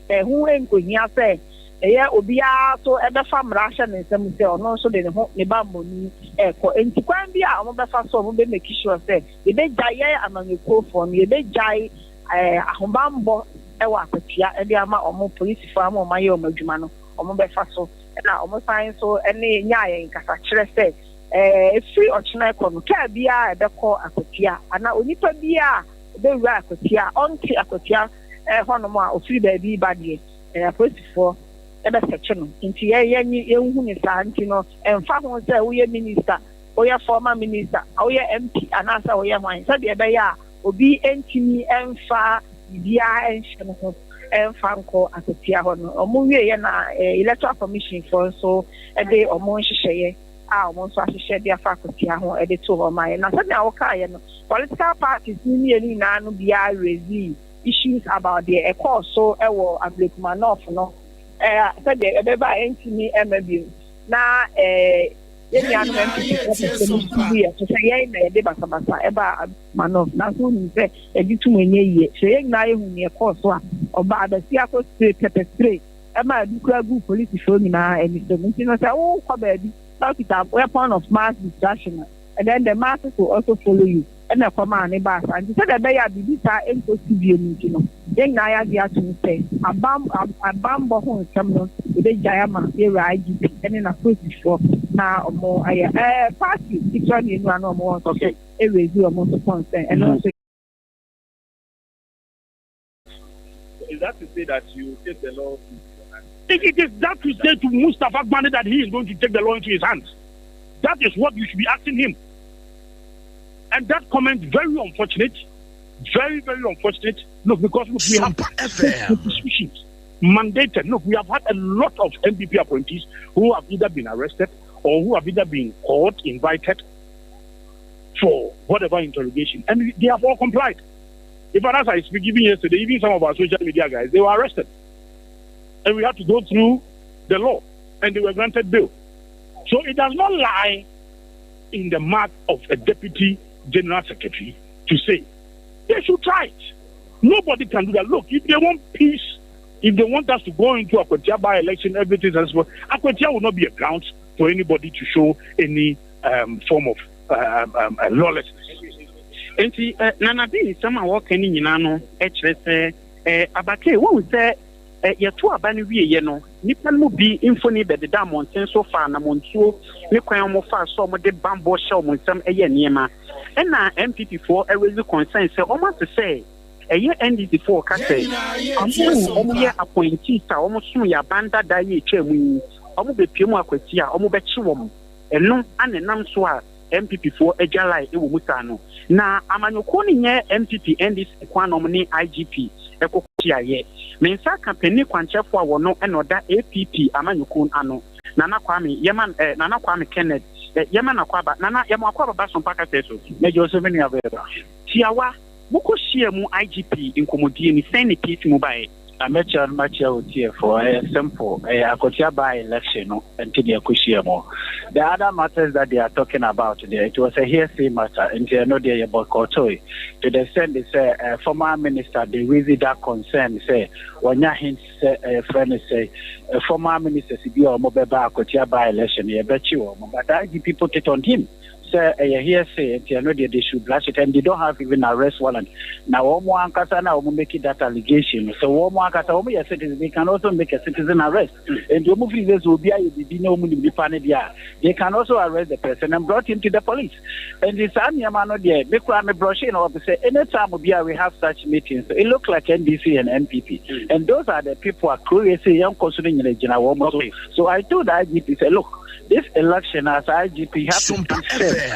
ɛho nkɔhia sɛ ɛyɛ obiara so ɛbɛfa mmara ahyɛ ne nsam sɛ ɔno nso de ne ho ne bammɔni ɛrekɔ. Enti kwan bi a wɔbɛfa so a wɔbɛ make sure sɛ yɛbɛgyae yɛn amanyɔkuofoɔ no, yɛbɛgyae ahobammɔ wɔ Akwatia de ama wɔn polisifoɔ ama wɔn ayɛ wɔn adwuma no, wɔbɛfa so. Ɛna wɔsan nso ne nyaa yɛn kasakyerɛ sɛ ɛfiri ɔkyena rekɔ no, kaa biara a ɛbɛkɔ Akwatia anaa onipa biara a ɔbɛwura Akwatia a ɔnte Akwatia hɔnom a ɔfiri baabi reba deɛ, apolisifoɔ bɛsɛkye no. Nti yɛnhu no saa. Nti no, ɛmfa ho sɛ woyɛ minista, woyɛ former minister, woyɛ MP anaasɛ woyɛ hwan, sɛdeɛ ɛbɛyɛ a obi ntumi mfa biribiara nhyɛ ne ho mfa nkɔ Akwatia hɔ no. Wɔwieeɛ na Electoral Commission foɔ nso de wɔn nhyehyɛeɛ a wɔn nso ahyehyɛ de afa Akwatia ho de too hɔ maeɛ. Na sɛdeɛ wokaeɛ no, political parties no mmienu nyinaa no biara raisee issues about deɛ ɛkɔɔ so wɔ Ablekuma North no sɛdeɛ ɛbɛba a ɛntumi mma bio. Na yɛn nuanom NPP foɔ pɛ sɛ wɔsi gu yɛn so sɛ yɛn na yɛde basabasa ɛbaa Ablekuma North. Nanso wonim sɛ yɛgye tom ɛnyɛ yie. Sɛ yɛn nyinaa yɛhu deɛ ɛkɔɔ so a, ɔbaa basia kɔ spray pepper spray ɛma ebi koraa guu polisifoɔ nyinaa ani so. Nti no sɛ wokɔ baabi na wokita weapon of mass destruction a, and then the masses will also follow you. Ɛna ɛkɔmaa ne baa saa. Nti sɛdeɛ ɛbɛyɛ a biribi saa nkɔsi bio no nti no, yɛn nyinaa yɛagye atom sɛ abam abammɔ ho nsɛm no yɛbɛgyae ama yɛwura IGP ne n'apolisifoɔ na wɔn ayɛ. Ɛɛ party ketewa mmienu a na wɔn wɔ nso so raise wɔn nso concern. Ɛno nso. Is that to say that you take the law into your hands? It is that to say to Mustapha Gbande that he is going to take the law into his hands. That is what you should be asking him. And that comment, very unfortunate. Very, very unfortunate. Look, because look, we have institutions mandated. Look, we have had a lot of NPP appointees who have either been arrested or who have either been caught, invited for whatever interrogation, and they have all complied. If as I speak, even yesterday, even some of our social media guys, they were arrested. And we had to go through the law, and they were granted bail. So it does not lie in the mark of a deputy general secretary to say they should try it. Nobody can do that. Look, if they want peace If they want us to go into Akwatia by-election, everything successful, Akwatia will not be a ground for anybody to show any um, form of um, um, uh, lawlessness. Nti eh, Nana B nsɛm a wɔka no nyinaa no kyerɛ sɛ eh, abakee wohu sɛ eh, yɛto aba no wieɛ no nnipa no mu bi mfoni bɛdeda mmɔnten so fa anammɔntuo ne kwan a wɔfaa so a wɔde bammɔ hyɛ wɔn nsam yɛ nneɛma ɛna NPP foɔ raise concern sɛ wɔn ate sɛ Ɛyɛ NDC foɔ ka sɛ ɔmo a ɔmo yɛ appointees a ɔmo som yɛ aban dada yi a etwaa mu yi ɔmo bepue mu akwati a ɔmo bɛkye wɔn. Ɛno ana ɛnam so a NPP foɔ agya lie wɔ mu saa no. Na amanyɔkuo no nyɛ NPP, NDC nko ara na ɔmo ne IGP kɔ kɔhyiaeɛ. Me nsa aka panin kwankyerɛfoɔ a wɔno na ɔda APP amanyɔkuo no ano, Nana Kwame, yɛma eh, Nana Kwame Kenneth, eh, yɛma no akwaaba. Nana, yɛma wo akwaaba ba Sompa kasɛɛ so. Mɛgye wo so me nua bɛɛba. Tiawa, Mokɔ hyiaa mu IGP nkɔmɔdie no sɛn na ɛpie fi mu baeɛ? Na mɛkyia no makyia wo tiefoɔ. Ɛyɛ simple, ɛyɛ Akwatia by election no nti na yɛkɔ hyia mu. The other matters that they are talking about deɛ, it was a hearsay matter nti ɛno deɛ yɛ boycottoe to the extent sɛ eh, former minister de raise that concern sɛ wɔnya hints sɛ eh, yɛfrɛ no sɛ eh, former ministers bi a wɔbɛba Akwatia by election no yɛbɛkye wɔn, but IGP put it on him. Sɛ ɛyɛ hearsay nti ɛno deɛ they should brush it and they don't have even arrest warrant na wɔn ankasa na wɔn make that allegation no sɛ wɔn ankasa wɔn yɛ citizen they can also make a citizen arrest nti wɔn firi sɛ sɛ obi ayɛ bibi na wɔn nim nipa no deɛ a they can also arrest the person and brought him to the police nti saa nneɛma no deɛ me kura me brush no up sɛ anytime obi a we have such meetings it look like NDC and NPP and those are the people a kuro yɛ sɛ yɛn kɔ so no nyina gyina wɔn so so I told the IGP sɛ look This election as IGP you have to stand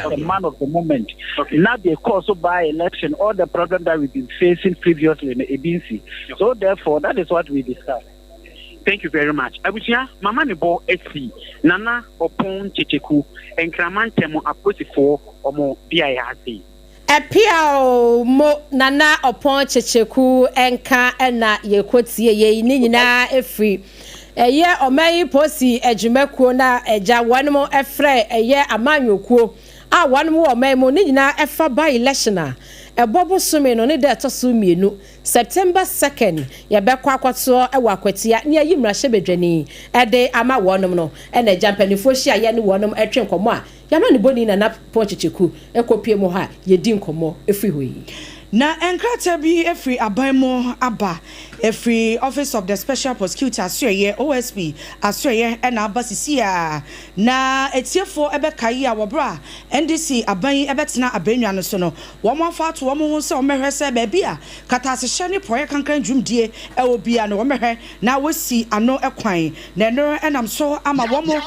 firm, a man of the moment. Okay. Not the cause of by election, all the problem that we've been facing previously in Ebinsi. So therefore, that is what we discussed. Thank you very much. Abusua, mama ne bɔ asi Nana Ɔpɔn Kyekyeku, Nkraman ntɛm apolisifoɔ ɔmo beaeɛ ase. Ɛpeaw mo Nana Ɔpɔn Kyekyeku nka na yɛkɔ tie yei ne nyinaa ɛfiri ɛyɛ ɔman yi polisi adwumakuo na agya wɔnom frɛ ɛyɛ amanyɔkuo a wɔnom wɔ ɔman mu ne nyinaa ɛfa by election a ɛbɔ bosome no ne da ɛtɔ so mmienu September 2nd yɛbɛkɔ akɔtoɔ wɔ Akwatia ne ayi mmarahyɛbadwani ɛde ama wɔnom no ɛna agya mpaninfoɔ hyia yɛne wɔnom ɛtwe nkɔmmɔ a Y'amanebɔni Nana Paul Kyekyeku kɔpue mu hɔ a yɛdi nkɔmmɔ firi hɔ yi. Na nkrataa bi firi aban mu aba, ɛfiri Office of the Special Prosecutor asoɛeɛ, OSP, asoɛeɛ na aba sisi a, na atiefoɔ bɛkae a wɔ berɛ a NDC aban yi bɛtena abannwa no so no, wɔn afa ato wɔn ho sɛ wɔbɛhwɛ sɛ baabi a katasehyɛ ne porɔeɛ kankran dwumdie wɔ biara no wɔbɛhwɛ na wɔasi ano kwan. Na ɛno nam so ama wɔn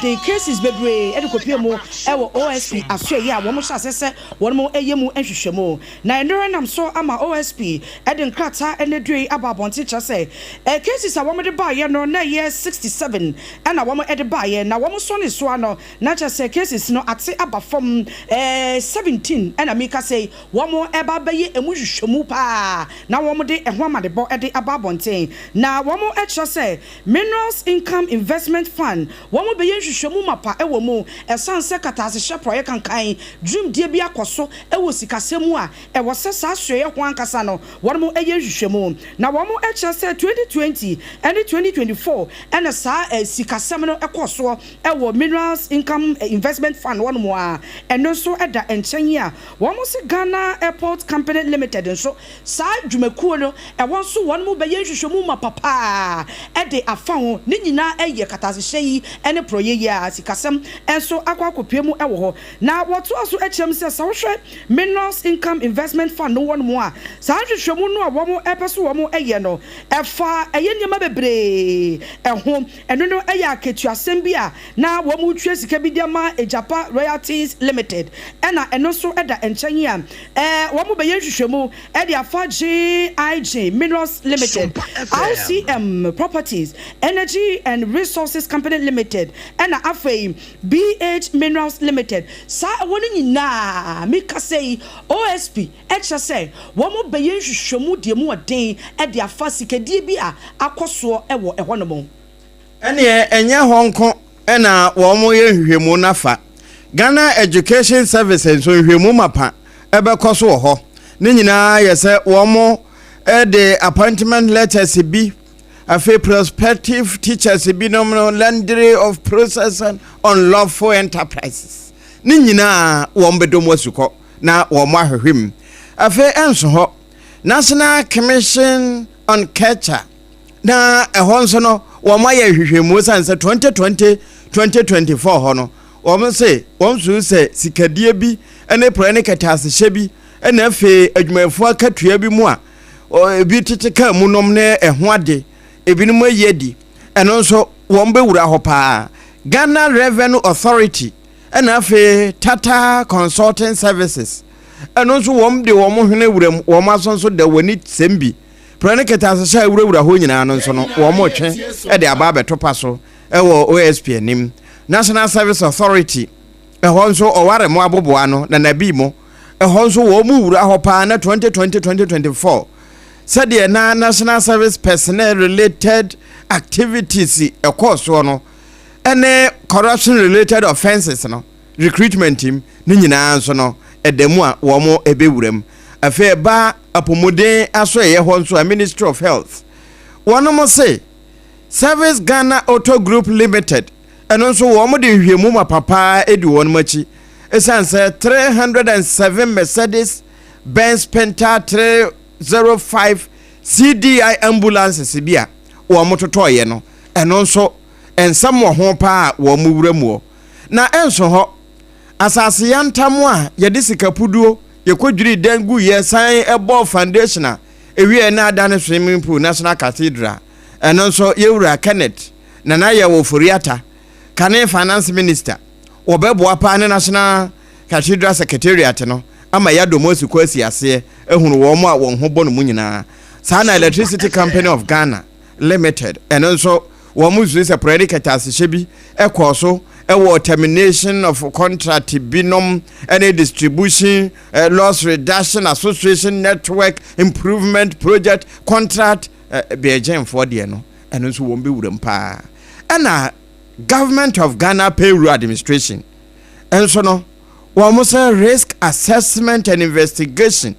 de cases bebree de kɔpue mu wɔ OSP asoɛeɛ a wɔn hyɛ aseɛ sɛ wɔn yɛ mu nhwehwɛmu. Na ɛno nam so ama OSP de nkrataa ɛnɛ due yi aba abɔnten kyerɛ sɛ cases a wɔn de baeɛ no na ɛyɛ 67 na wɔn de baeɛ na wɔn sɔne so ara no na kyerɛ sɛ cases no ate aba fam 17 na meka sɛ wɔn reba abɛyɛ emu nhwehwɛmu paa na wɔde ɛho amanebɔ de aba abɔnten. Na wɔkyerɛ sɛ Minerals Income Investment Fund, wɔbɛyɛ nhwehwɛmu mapa wɔ mu ɛsiane sɛ katasehyɛ porɔeɛ kankan dwumdie bi akɔ so wɔ sikasɛm mu a ɛwɔ sɛ saa soɛeɛ ho ankasa no wɔyɛ nhwehwɛmu. Na wɔkyerɛ sɛ 2020 ne 2024 na saa sikasɛm no kɔɔ soɔ wɔ Minerals Income Investment Fund hɔnom a ɛno nso da nkyɛn a wɔse Ghana Airport Company Limited nso saa dwumakuo no ɛhɔ nso wɔn bɛyɛ nhwehwɛmu mapa paa de afa ho. Ne nyinaa yɛ katasehyɛ yi ne porɔeɛ yi a sikasɛm nso akɔ akɔpue mu wɔ hɔ. Na wɔtoa so kyerɛ mu sɛ sɛ wohwɛ Minerals Income Investment Fund no hɔnom a saa nhwehwɛmu no a wɔpɛ so wɔyɛ no ɛfa ɛyɛ nneɛma bebree ho. Ɛno no yɛ akatuasɛm bi a na wɔretua sika bi de ama Agyapa Royalties Limited ɛna ɛno nso da nkyɛn a wɔbɛyɛ nhwehwɛmu de afa GIG Minerals Limited, RCM Properties, Energy and Resources Company Limited ɛna afei BH Minerals Limited. Saa ɛwɔ no nyinaa mekasa yi OSP kyerɛ sɛ wɔbɛyɛ nhwehwɛmu deɛ mu ɔden de afa sikadie bi a akɔ soɔ wɔ ɛhɔnom. Ɛneɛ ɛnyɛ hɔ nko na wɔyɛ nhwehwɛmu no afa. Ghana Education Service nso nhwehwɛmu mapa bɛkɔ so wɔ hɔ. Ne nyinaa yɛ sɛ wɔde appointment letters bi. Afei prospective teachers binom no laundry of process and unlawful enterprises ne nyinaa wɔn bɛdɔ mu asukɔ na wɔn ahwehwɛ mu. Afei ɛnso hɔ National Commission on Culture na ɛhɔ nso no wɔn ayɛ nhwehwɛmu san sɛ 2020 2024 hɔ no wɔn se wɔn so sɛ sikadie bi ne porɔɛ ne kɛtɛasehyɛ bi na afei adwumayɛfoɔ akatua bi mu a ebi tete kaa mu nom ne ɛho ade ebinom ayi adi ɛno nso wɔn bɛwura hɔ paa. Ghana Revenue Authority ɛna afei Tata Consulting Services ɛno nso wɔn de wɔn hwene wura mu wɔn aso nso da wɔn ani sɛm bi prɛ ne kɛtɛasehyɛ a ɛwurawura hɔ nyinaa no nso no wɔn retwe de aba abɛto pa so ɛwɔ OSP anim. National Service Authority ɛhɔ nso ɔware mo aboboa no na nabi mo ɛhɔ nso wɔn mu wura hɔ paa na 2020 2024 sɛdeɛ na National Service Personnel related activities ɛkɔɔ soɔ no ɛne corruption related offences no recruitment mu ne nyinaa nso no ɛda mu a wɔn ɛbɛwura mu. Afei ɛba apɔmuden aso ɛyɛ hɔ nso a Ministry of Health wɔn se Service Ghana Auto Group Limited ɛno nso wɔn de nhwehwɛmu ma papa edi wɔn akyi ɛsiane sɛ 307 Mercedes Benz Sprinter 305 CDI ambulances bi a wɔn totɔɔyɛ no ɛno nso nsɛm wɔ ho paa a wɔn wura mu hɔ. Na ɛnso hɔ asase yantam a yɛde sika puduo yɛkɔdwiri dan gu yɛ san ɛbɔ foundation a ewie na ada swimming pool National Cathedral ɛno nso yɛwura Kenneth Nana Yaw Ofori-Atta kane finance minister wɔbɛboa paa ne National Cathedral Secretariat no ama yɛadɔ mu asukɔ asi aseɛ ehunu wɔn a wɔn ho bɔ no mu nyinaa. Saa na Electricity Company of Ghana Limited ɛno nso wɔn mu suri sɛ porɔyɛ ne kɛtɛasehyɛ bi ɛkɔɔ so ɛwɔ termination of contract binom ɛne distribution loss reduction association network improvement project contract Beijingfoɔ deɛ no ɛno nso wɔn bɛwura mu paa. Ɛna Government of Ghana Payroll Administration ɛnso no wɔn sɛ risk assessment and investigation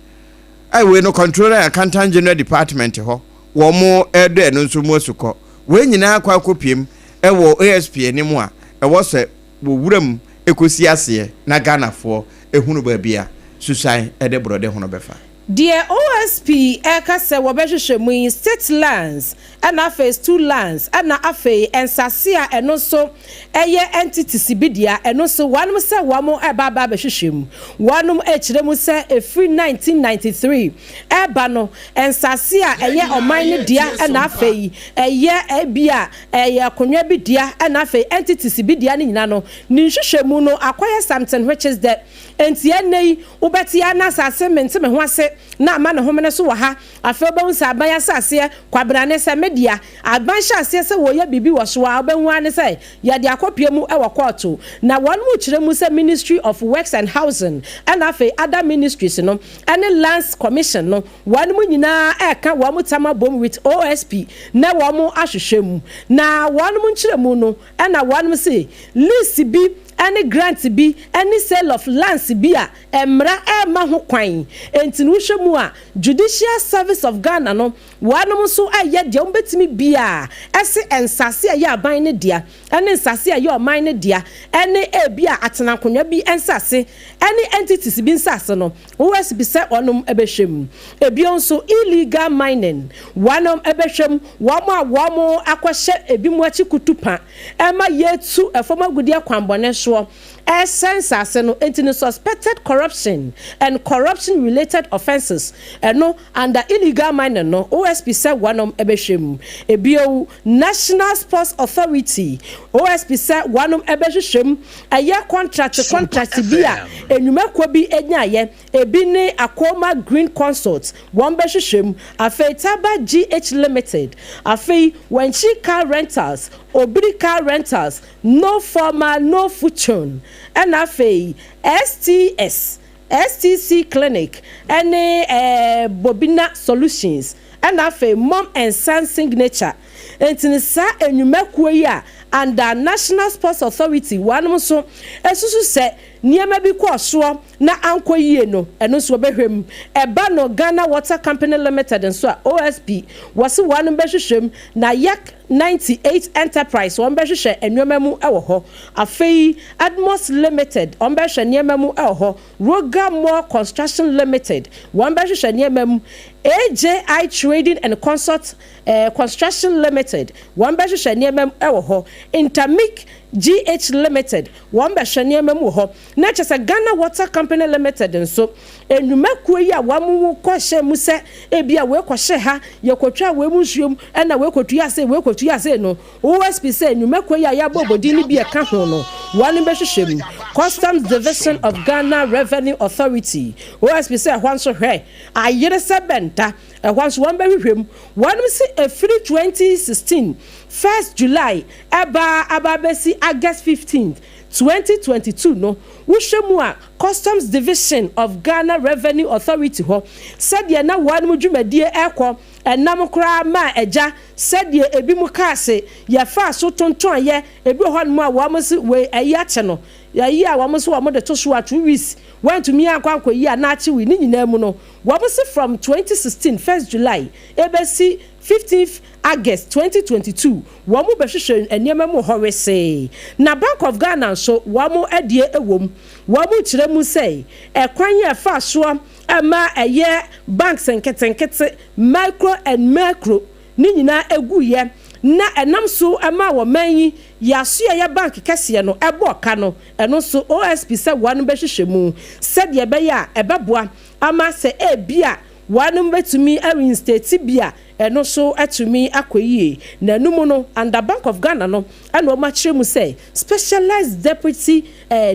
ɛwei no Controller and Accountant General Department hɔ wɔn ɛdɔ ɛno nso mu asukɔ. Wɔn nyinaa akɔ akɔpiem ɛwɔ OSP anim a ɛwɔ sɛ wɔwura mu ɛkɔsi aseɛ na Ghanafoɔ ehunu baabi a susan ɛde borɔde ho no bɛfa. Deɛ OSP ɛka sɛ wɔbɛhwehwɛ mu yi, state lands ɛna afei stool lands ɛna afei nsase a ɛno nso ɛyɛ entities bi dea ɛno nso wɔnom sɛ wɔn ɛba aba abɛhwehwɛ mu. Wɔnom ɛkyerɛ mu sɛ efiri 1993 ɛba no nsase a ɛyɛ ɔman no dea ɛna afei ɛyɛ ebi a ɛyɛ akonnwa bi dea ɛna afei entities bi dea no nyinaa no ne nhwehwɛ mu no akɔyɛ something which is that nti ɛnɛ yi wobɛte ya na asase mente me ho ase na ama ne homene so wɔ ha. Afei wobɛhu sɛ aban asaseɛ kwabrane sɛ media aban hyɛ aseɛ sɛ wɔyɛ biribi wɔ so a wobɛhu ane sɛ yɛde akɔpie mu ɛwɔ kɔɔto. Na wɔn mu kyerɛ mu sɛ Ministry of Works and Housing ɛna afei other ministries no ɛne Lands Commission no wɔn mu nyinaa ɛka wɔn mu tam abom with OSP na wɔn mu ahwehwɛ mu. Na wɔn mu nkyerɛ mu no ɛna wɔn mu se lease bi ɛne grant bi ɛne sale of lands bi a mmara ɛrema ho kwan nti no wohwɛ mu a Judicial Service of Ghana no wɔnom nso ɛyɛ deɛ wɔbɛtumi bia ɛse nsase a ɛyɛ aban ne dea ɛne nsase a ɛyɛ ɔman ne dea ɛne ebi a atena akonnwa bi nsase ɛne entities bi nsase no OSP sɛ wɔnom ɛbɛhwɛ mu. Ebio nso illegal mining wɔnom ɛbɛhwɛ mu, wɔn a wɔn akɔhyɛ ebi mu akyi kutu pa ɛma yɛtu ɛfɔm agudeɛ kwanbɔne soɔ ɛsɛn nsase no nti no suspected corruption and corruption related offences ɛno under illegal mining no OSP sɛ wɔnom ɛbɛhwɛ mu. Ebio National Sports Authority OSP sɛ wɔnom ɛbɛhwehwɛ mu ɛyɛ contract bi a enwumakuo bi enyaayɛ ebi ne Akoma Green Consult wɔn bɛhwehwɛ mu. Afei Taba GH Limited, afei Wɔnkyi Car Rentals, Obiri Car Rentals, No Formal No Fortune, ɛna afei STS STC Clinic ɛne Bobina Solutions, ɛna afei Mom and Son Signature. Nti ne saa enwumakuo yi a under National Sports Authority wɔnom nso esusu sɛ nneɛma bi kɔɔ soɔ. na ankɔ yie no, ɛno nso wɔbɛhwɛ mu. Ɛba no Ghana Water Company Limited nso a, OSP, wɔse wɔnom bɛhwehwɛ mu, na Yak 98 Enterprise wɔn bɛhwehwɛ nneɛma mu wɔ hɔ. Afei Admos Limited wɔn bɛhwehwɛ nneɛma mu wɔ hɔ. Roga Moore Construction Limited wɔn bɛhwehwɛ nneɛma mu. AJI Trading and Consult Construction Limited wɔn bɛhwehwɛ nneɛma mu wɔ hɔ. Intermic GH Limited wɔn bɛhwɛ nneɛma mu wɔ hɔ. Na kyerɛ sɛ Ghana Water Company Limited nso, nnwumakuo yi a wɔn kɔ hyɛ mu sɛ ebia wei kɔhyɛ ha, yɛkɔtwaa wei mu nsuo mu, ɛna wei kɔtuaa sei, wei kɔtuaa sei no, OSP sɛ nnwumakuo yi a yɛabɔ abɔdin no bi a ɛka ho no, wɔn bɛhwehwɛ mu. Customs Division of Ghana Revenue Authority, OSP sɛ ɛhɔ nso hwɛ, ayere sɛ bɛnta, ɛhɔ nso wɔn bɛhwehwɛ mu. Wɔn se ɛfiri 2016 first July ɛba aba abɛsi August 15th, 2022 no, wohwɛ mu a, Customs Division of Ghana Revenue Authority hɔ, sɛdeɛ na wɔnom dwumadie rekɔ, ɛnam koraa maa agya, sɛdeɛ ebinom kaa se yɛfaa so tontɔn yɛ, ebi wɔ hɔnom a wɔn se wei ayi akyɛ no, ayi a wɔn se wɔn de to so a 2 weeks wɔantumi ankɔ ankɔyi a na akye wei, ne nyinaa mu no, wɔn se from 2016 1st July ɛbɛsi 15th August 2022, wɔn bɛhwehwɛ nneɛma mu hɔ wesee. Na Bank of Ghana nso, wɔn adie wɔ mu. Wɔn kyerɛ mu sɛ ɛkwan yɛ fa soɔ ɛma ɛyɛ banks nketenkete, micro and macro, ne nyinaa egu yɛ na ɛnam so ɛma wɔn man yi yɛaso yɛ bank kɛseɛ no ɛbɔ ɔka no. Ɛno nso OSP sɛ wɔn bɛhwehwɛ mu sɛdeɛ ɛbɛyɛ a ɛbɛboa ama sɛ ebi a wɔn bɛtumi reinstate bi a, ɛno nso atumi akɔ yie. Na ɛnum no, under Bank of Ghana no, ɛna wɔn akyerɛ mu sɛ specialized deputy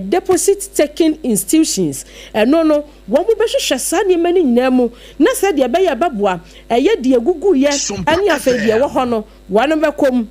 deposit taking institutions, ɛno no wɔn bɛhwehwɛ saa nneɛma no nyinaa mu na sɛdeɛ ɛbɛyɛ ɛbɛboa ɛyɛ deɛ gugu yɛ ɛne afei deɛ ɛwɔ hɔ no wɔn bɛkɔ mu.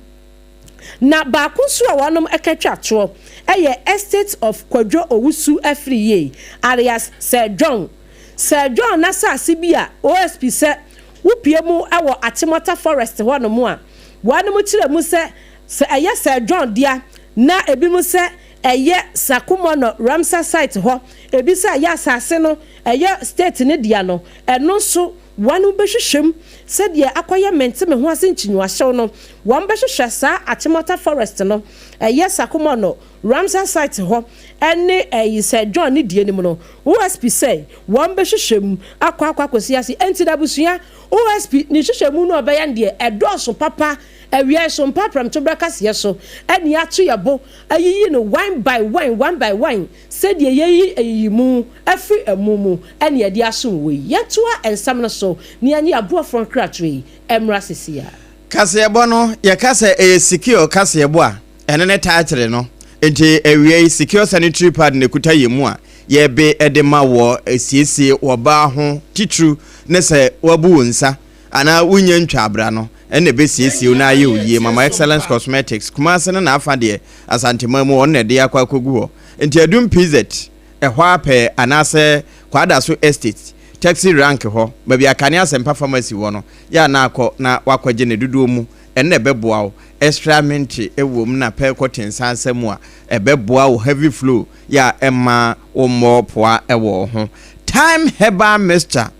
Na baako nso a wɔn ɛkɛtwa toɔ ɛyɛ Estate of Kwadwo Owusu Afiri alias Sir John. Sir John n'asase bi a OSP sɛ wopie mu ɛwɔ Achimota Forest hɔnom a, wɔn kyerɛ mu sɛ ɛyɛ Sir John dea, na ebi mu sɛ ɛyɛ Sakumono Ramsar site hɔ, ebi sɛ ɛyɛ asase no ɛyɛ state ne dea no, ɛno nso wɔn bɛhwehwɛ mu sɛdeɛ akɔyɛ mente me ho ase nkyinwahyɛw no. Wɔn bɛhwehwɛ saa Achimota Forest no, ɛyɛ Sakumono Ramsar site hɔ, ɛne ɛyi Sir John ne die no mu no. OSP sɛ wɔn bɛhwehwɛ mu akɔ akɔsi ase. Ɛnti na abusua, OSP ne hwehwɛ mu no ɔbɛyɛ deɛ ɛdɔɔso papa. Awia so mpa prɛmto brɛ kaseɛ so ɛne ato yɛ bo ayiyi no one by one, one by one, sɛdeɛ yɛyi ayiyi mu afiri ɛmu mu ɛne yɛde asom wɔ yi. Yɛtoa nsɛm no so ne yɛne aboafoɔ nkratoɔ yi ɛmmra sisi a. Kaseɛbɔ no, yɛka sɛ ɛyɛ secure kaseɛbɔ a, ɛno ne title no. Nti awia yi, Secure sanitary pad na ɛkuta yɛ mu a yɛbe ɛde ma wɔ siesie wɔbaa ho titiriw ne sɛ wabu wo nsa anaa wonya ntwa abra no, ɛna ɛbɛsiesie wo na ayɛ wo yie. Mama Excellence Cosmetics, Kumase no n'afa deɛ, Asantema mu ɔno na ɛde akɔ akɔgu hɔ. Nti Adum PZ ɛhɔ apɛ anaasɛ Kwadaso Estate taxi rank hɔ, baabi Akane Asɛmpa Pharmacy wɔ no, yɛ a na akɔ na wakɔgye ne dodoɔ mu. Ɛnna ɛbɛboa wo. Extra mint ɛwɔ mu na pɛɛkɔ nsansa mu a ɛbɛboa wo heavy flow yɛ a ɛma wo mmɔ poa ɛwɔ wo ho. Time Herbal Mixture,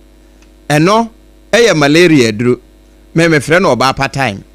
ɛno ɛyɛ malaria duro. Mɛmɛfrɛ no ɔbaa pa time.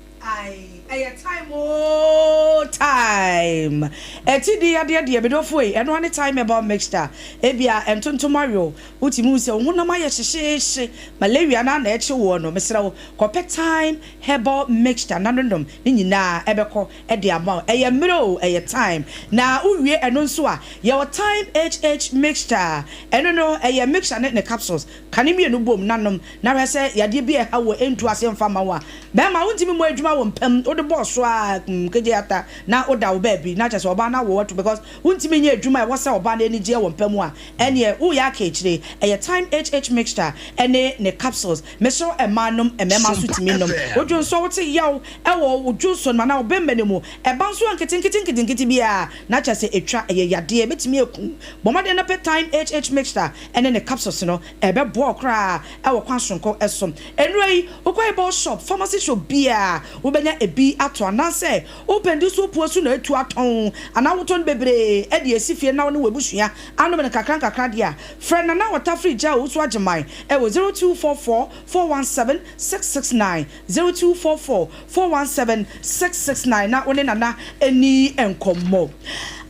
Ɛyɛ time o, time ɛti di yadeɛ deɛ medɔfo yi, ɛno ane Time Herbal Mixture. Ebia ntontom awew, wotumi hu sɛ wo honam ayɛ hyehyeehye, malaria no ana ɛkye woɔ no, mesrɛ wo, kɔpɛ Time Herbal Mixture na nonom ne nyinaa ɛbɛkɔ ɛde ama wo. Ɛyɛ mmerɛ o, ɛyɛ time. Na wowie ɛno nso a, yɛwɔ Time HH Mixture. Ɛno no ɛyɛ mixture ne capsules kane mmienu bom nanom na hwɛ sɛ yadeɛ bi a ɛha wɔ ɛntu ase mfa ma wo a bɛrima wontumi mmɔ adwuma wɔ mpam, wode bɔɔ so a kegye ata na woda wo baabi na kyerɛ sɛ ɔbaa no awo watu because wontumi nyɛ adwuma a ɛwɔ sɛ ɔbaa no ani gyeɛ wɔ mpam a, ɛneɛ woyɛ aka akyire. Ɛyɛ Time HH Mixture ɛne ne capsules. Mesrɛ, mmaa nom, mmarima nso tumi nom. Wodwo nso wote yaw ɛwɔ wo dwo nso no anaa wo bɛmma no mu, ɛba nso a nketenkete nketenkete biara na kyerɛ sɛ ɛtwa, ɛyɛ yadeɛ ɛbɛtumi aku. Bɔ mmɔden no pɛ Time HH Mixture ɛne ne capsules no, ɛbɛboa wo koraa ɛwɔ kwan soronko ɛso. Nnuro yi, wokɔ herbal shop, pharmacy shop biara, wobɛnya ebi ato, anaasɛ wopɛ ndi so wopuo so na etu atɔn. anaa wotɔ no bebree de asi fie na wo ne w'abusua anom no nkakrankakra deɛ a, frɛ Nana Ɔtafiri Gya Owusu Agyeman wɔ 0244 417 669, 0244 417 669 na wo ne Nana nni nkɔmmɔ.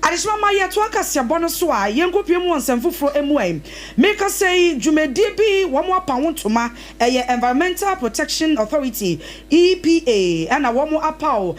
Adehyema ma yɛtoa kaseɛbɔ no so a, yɛnkɔpue mu wɔ nsɛm foforɔ mu ɛ. Merekasa yi, dwumadie bi wɔapa ho ntoma Ɛyɛ Environmental Protection Authority, EPA, ɛna wɔn apaw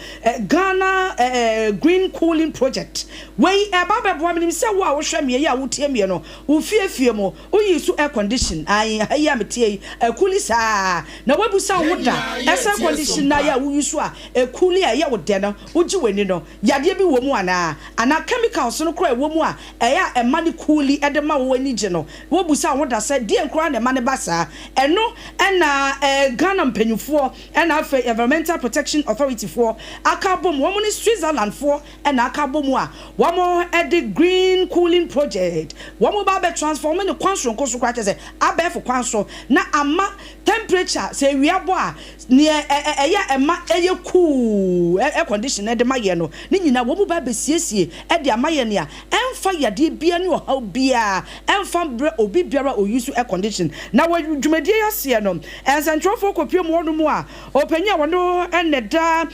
Ghana Green Cooling Project. Wei ɛreba abɛboa, menim sɛ wo a wohwɛ meɛ yi a wotie meɛ no, wo fie fie mu, woyi so air condition, ae, ha yi a meteɛ yi, ɛkuli saa, na woabisa wo ho da, ɛsɛ air condition no a woyi so a ɛkuli a ɛyɛ wo dɛ no, wogye w'ani no, yadeɛ bi wɔ mu anaa? Anaa chemicals no koraa a ɛwɔ mu a ɛyɛ a ɛma no kuli de ma wo ani gye no, Wobisa wo ho da sɛ, deɛn koraa na ɛma no ba saa? Ɛno na Ghana mpanyinfoɔ ɛna afei Environmental Protection Authority foɔ aka abom, wɔn ne Switzerland foɔ na aka abom a wɔn de Green Cooling Project, wɔn ba abɛ transform no kwan soronko so koraa, kyerɛ sɛ abɛɛfo kwan so na ama temperature, sɛ awia bɔ a, neɛ ɛyɛ a ɛma ɛyɛ cool, air condition de ma yɛn no, ne nyinaa wɔn ba abɛsiesie de ama yɛn nea ɛmfa yadeɛ biara ne ɔhaw biara ɛmfa mbrɛ obi biara a ɔyi so air condition. Na wɔ dwumadie yi aseɛ no, nsɛntwerɛfoɔ kɔpue mu hɔnom a, ɔpanin a ɔno na ɛda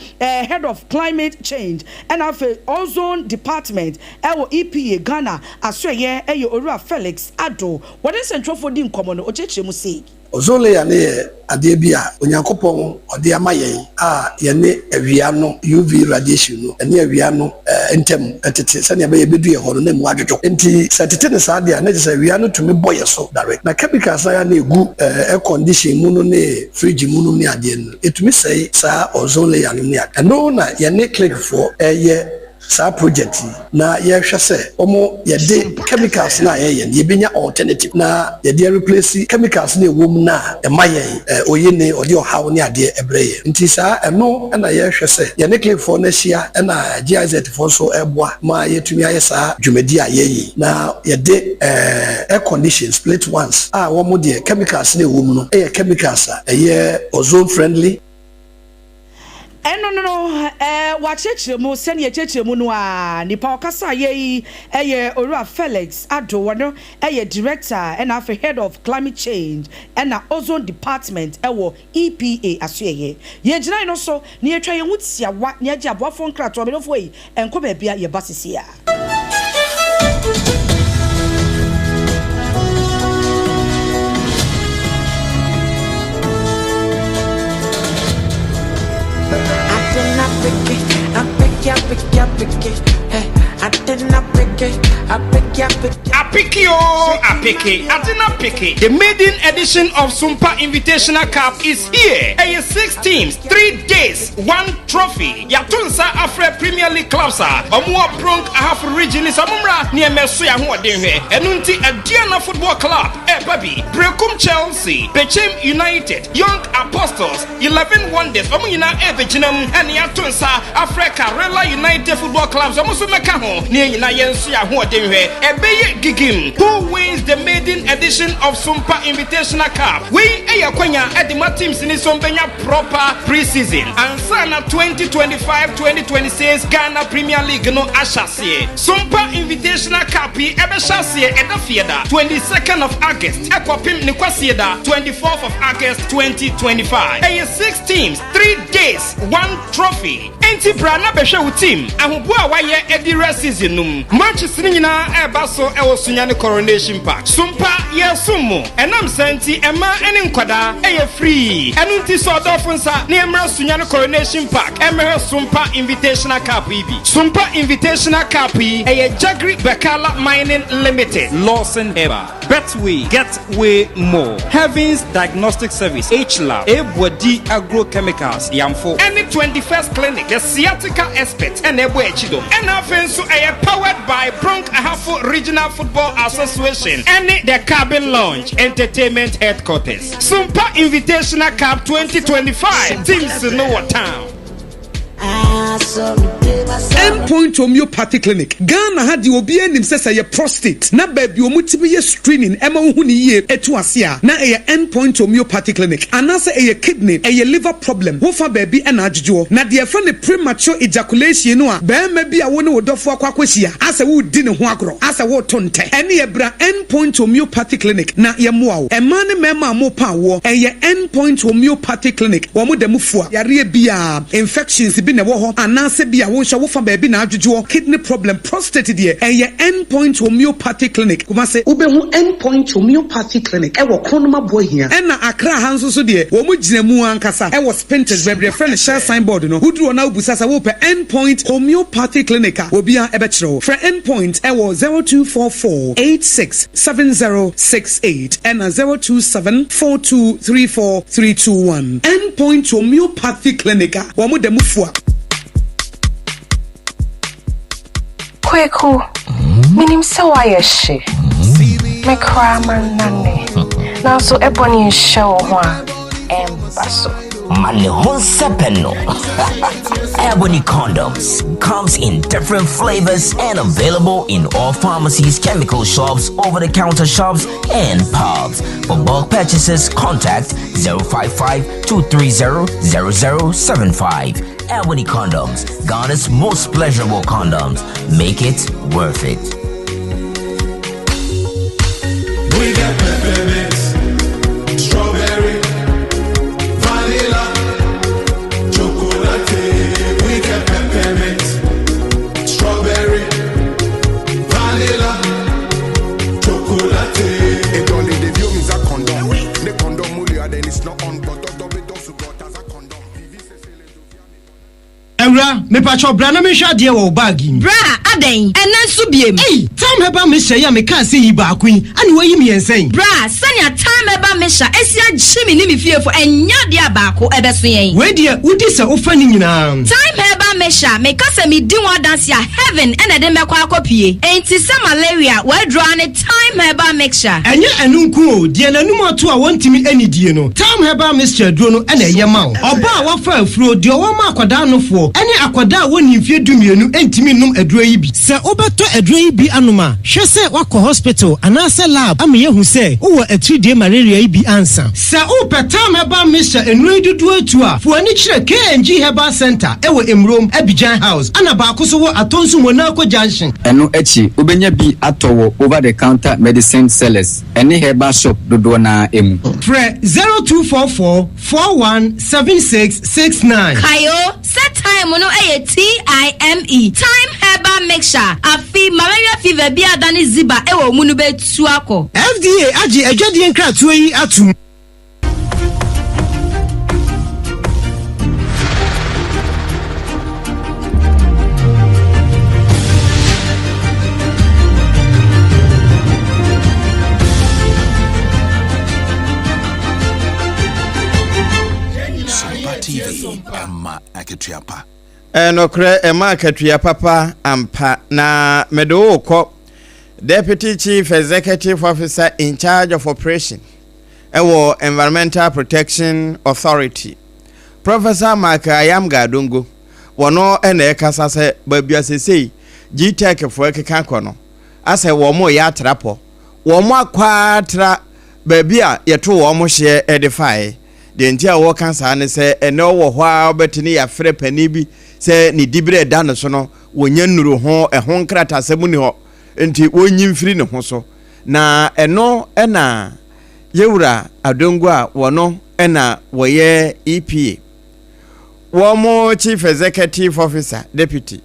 Head of Climate Change ɛna afei Ozone Department ɛwɔ EPA Ghana asoɛeɛ ɛyɛ Owura Felix Addo. Wɔne nsɛntwerɛfoɔ dii nkɔmmɔ no, ɔkyerɛkyerɛ mu sei. Ozone layer no yɛ adeɛ bi a Onyankopɔn ɔde ama yɛn a yɛne awia no UV radiation no ɛne awia no ntam tete sɛnea ɛbɛyɛ ɛbɛdu yɛn hɔ no na ɛmu adwodwo. Nti sɛ ɛtete no saa deɛ a na kyerɛ sɛ awia no tumi bɔ yɛn so direct. Na chemicals no a na ɛgu air condition mu no ne fridge mu nom ne adeɛ no ɛtumi sɛe saa ozone layer no ne adeɛ. Ɛno na yɛne clinic foɔ ɛreyɛ saa project yi na yɛhwɛ sɛ wɔn yɛde chemicals no a yɛyɛ no yɛbɛnya alternative na yɛde areplace chemicals no a ɛwɔ mu no a ɛma yɛn oyi ne ɔde ɔhaw ne adeɛ ɛbrɛ yɛn nti saa ɛno na yɛhwɛ sɛ yɛne clinic foɔ no ahyia ɛna GIZ foɔ nso ɛboa ma yɛtumi ayɛ saa dwumadi a yɛyɛ yi na yɛde air condition split ones a wɔn deɛ chemicals no a ɛwɔ mu no ɛyɛ chemicals a ɛyɛ ozone friendly. Ɛno no no, wɔakyerɛkyerɛ mu sɛnea yɛkyerɛkyerɛ mu no ara. Nipa a ɔkasaeɛ yi yɛ Owura Felix Addo, ɔno yɛ Director ɛna afei Head of Climate Change ɛna Ozone Department wɔ EPA asoɛeɛ. Yɛgyinae no so na yɛtwa yɛn ho tiawa na yɛagye aboafoɔ nkratoɔ. Me dɔfoɔ ei, ɛnkɔ baabiara, yɛba seesei ara. Apeke oo apeke, ade no apeke. The maiden edition of Sumpa Invitational Cup is here. Ɛyɛ six teams, three days, one trophy. Yɛato nsa afrɛ Premier League clubs a wɔwɔ Brong Ahafo Region no sɛ wɔmmra na yɛmmɛso yɛn ahoɔden nhwɛ. Ɛno nti Aduana Football Club reba bi, Berekum Chelsea, Bechem United, Young Apostles, Eleven Wonders, wɔn nyinaa rebɛgyina mu. Ɛna yɛato nsa afrɛ Karela United Football Club sɛ wɔn nso mmɛka ho na yɛn nyinaa yɛnso yɛn ahoɔden nhwɛ. Ɛbɛyɛ gigim. Who wins the maiden edition of Sumpa Invitational Cup? Wei yɛ akwanya de ma teams no sɛ wɔbɛnya Proper pre-season ansa na 2025-2026 Ghana Premier League no ahyɛ aseɛ. Sompa Invitational Cup yi ɛbɛhyɛ aseɛ ɛda Fieda 22nd of August ɛkɔpem ne Kwasieda 24th of August 2025. Ɛyɛ six teams, three days, one trophy. Enti bra na bɛhwɛ wo team ahoboa a wayɛ adi wura season no mu. Matches no nyinaa ɛreba so wɔ Sunyani Coronation Park. Sompa yɛresom mo. Ɛnam saa nti mmaa ne nkwadaa ɛyɛ free. Ɛno nti sɔ ɔdɔfo nsa na yɛmmra Sunyani Coronation Park mmɛhwɛ Sompa Invitational Cup yi bi. Sompa Invitational Cup yi ɛyɛ Jagri Bekala Mining Limited, Lawson Herbal. Betway, Get Way More, Heavens Diagnostic Service, H-Lab, Ebuadi Agro Chemicals, Yamfo, ɛne 21st Clinic, The Sciatica Expert ɛna ɛbɔ akyi dɔm. Ɛna afei nso ɛyɛ powered by Bronx Ahafo Regional Football Association ɛne The Cabin Lounge Entertainment Headquarters. Sumpa Invitational Cup 2025 teams no wɔ town. End Point Homeopathy Clinic, Ghana ha deɛ obiara nim sɛ sɛ ɛyɛ prostate na baabi a wɔtumi yɛ screening ɛma wohu no yie ɛtu ase a na ɛyɛ End Point Homeopathy Clinic anaasɛ ɛyɛ kidney, ɛyɛ liver problem wofa baabi ɛna adwodwoɔ na deɛ yɛfrɛ no premature ejaculation no a barima bi a wo ne wo dɔfoɔ akɔ akɔhyia asɛ woredi ne ho agorɔ asɛ woreto ntɛ ɛneɛ bra End Point Homeopathy Clinic na yɛmmoa wo. Mmaa ne mmarima a morepa awoɔ ɛyɛ End Point Homeopathy Clinic wɔn da mu fua yareɛ biara. Infections bi na ɛwɔ hɔ anaasɛ bi a wo nso wofa baabi na adwodwoɔ, kidney problem, prostate deɛ ɛyɛ End Point Homeopathy Clinic, Kumasi. Wobɛhu End Point Homeopathy Clinic wɔ Kronum Aboahia. Ɛna Accra ha nso so deɛ wɔn gyina mu ankasa wɔ Spintex baabi yɛfrɛ no Shell sign board no, woduru hɔ na wobisa sɛ wopɛ End Point Homeopathy Clinic a obiara bɛkyerɛ wo. Frɛ End Point wɔ 0244 86 7068 ɛna 027 4234 321. End Point Homeopathy Clinic a wɔn da mu fua. Kweku, menim sɛ woayɛ hye. Me koraa mannane. Nanso ɛbɔne nhyɛ wo ho a, ɛmba so. Ma ne ho nsɛpɛ no. Ebony condoms comes in different flavors and available in all pharmacies, chemical shops, over-the-counter shops, and pubs. For bulk purchases, contact 055 230 0075. Ebony condoms, Ghana's most pleasurable condoms. Make it worth it. We got peppermint, strawberry, vanilla, chocolate. We got peppermint, strawberry, vanilla, chocolate. Awura, mepakyɛw bra na menhwɛ adeɛ wɔ wo bag yi mu. Bra, adɛn? Ɛnnɛ nso biem? Ei! Thyme Herbal Mixture yi a mekaa sɛ yi baako yi, ɛna woayi mmiɛnsa yi? Bra, sɛnea Thyme Herbal Mixture asi agye me ne me fiefo, ɛnyɛ adeɛ a baako ɛbɛso yɛn. Wei deɛ, wodi sɛ wofa ne nyinaa. Thyme Herbal Mixture, meka sɛ medi ho adanse a, heaven na ɛde mɛkɔ akɔpue. Enti sɛ malaria, w'aduro ara ne Thyme Herbal Mixture. Ɛnyɛ ɛno nko o, deɛ n'anum ato a wɔntumi nnidie no, Thyme Herbal Mixture aduro no na ɛyɛ ma wo. Ɔbaa a wafa afuro, deɛ ɔwɔ ma akwadaa nofoɔ, ne akwadaa a wɔnnii mfeɛ dumienu ntumi nnom aduro yi bi. Sɛ wobɛtɔ aduro yi bi anom a, hwɛ sɛ woakɔ hospital anaasɛ lab ama yɛahu sɛ wowɔ atiridie malaria yi bi ansa. Sɛ wopɛ Thyme Herbal Mixture nnuro yi dodoɔ atu a, fa w'ani kyerɛ KNG Herbal Centre wɔ Emurom, Abidjan House, ɛna baako nso wɔ Atonsu Monaco Junction. Ɛno akyi, wobɛnya bi atɔ wɔ over the counter medicine sellers ne herbal shop dodoɔ no ara mu. Frɛ 0244 41 76 69. Kae o sɛ thyme no yɛ TIME, Thyme Herbal Mixture, afe malaria fever bi a adane ziba wɔ wo mu no bɛtu akɔ. FDA agye adwadie nkratoɔ yi atom. Ɛma akatua pa. Nokorɛ ɛma akatua papa ampa. Na mede wo rekɔ Deputy Chief Executive Officer in charge of operation ɛwɔ Environmental Protection Authority, Professor Mark Ayamga Adongo, wɔno na ɛkasa sɛ baabi a sesei GTEC foɔ ɛkeka kɔ no, asɛ wɔn reyɛ atrapɔ, wɔn akɔ ara tra baabi a yɛto wɔn hyeɛ de faeɛ. Deɛ nti a wɔka saa ne sɛ ɛnɛ ɔwɔ hɔ ara wobɛte ne yɛafrɛ panin bi sɛ ne diberɛ ɛda ne so no wɔnya nnuru ho, ɛho nkratasɛm nni hɔ nti wɔnyi mfiri ne ho so. Na ɛno na Yɛwura Adongo a wɔno na wɔyɛ EPA wɔn Chief Executive Officer Deputy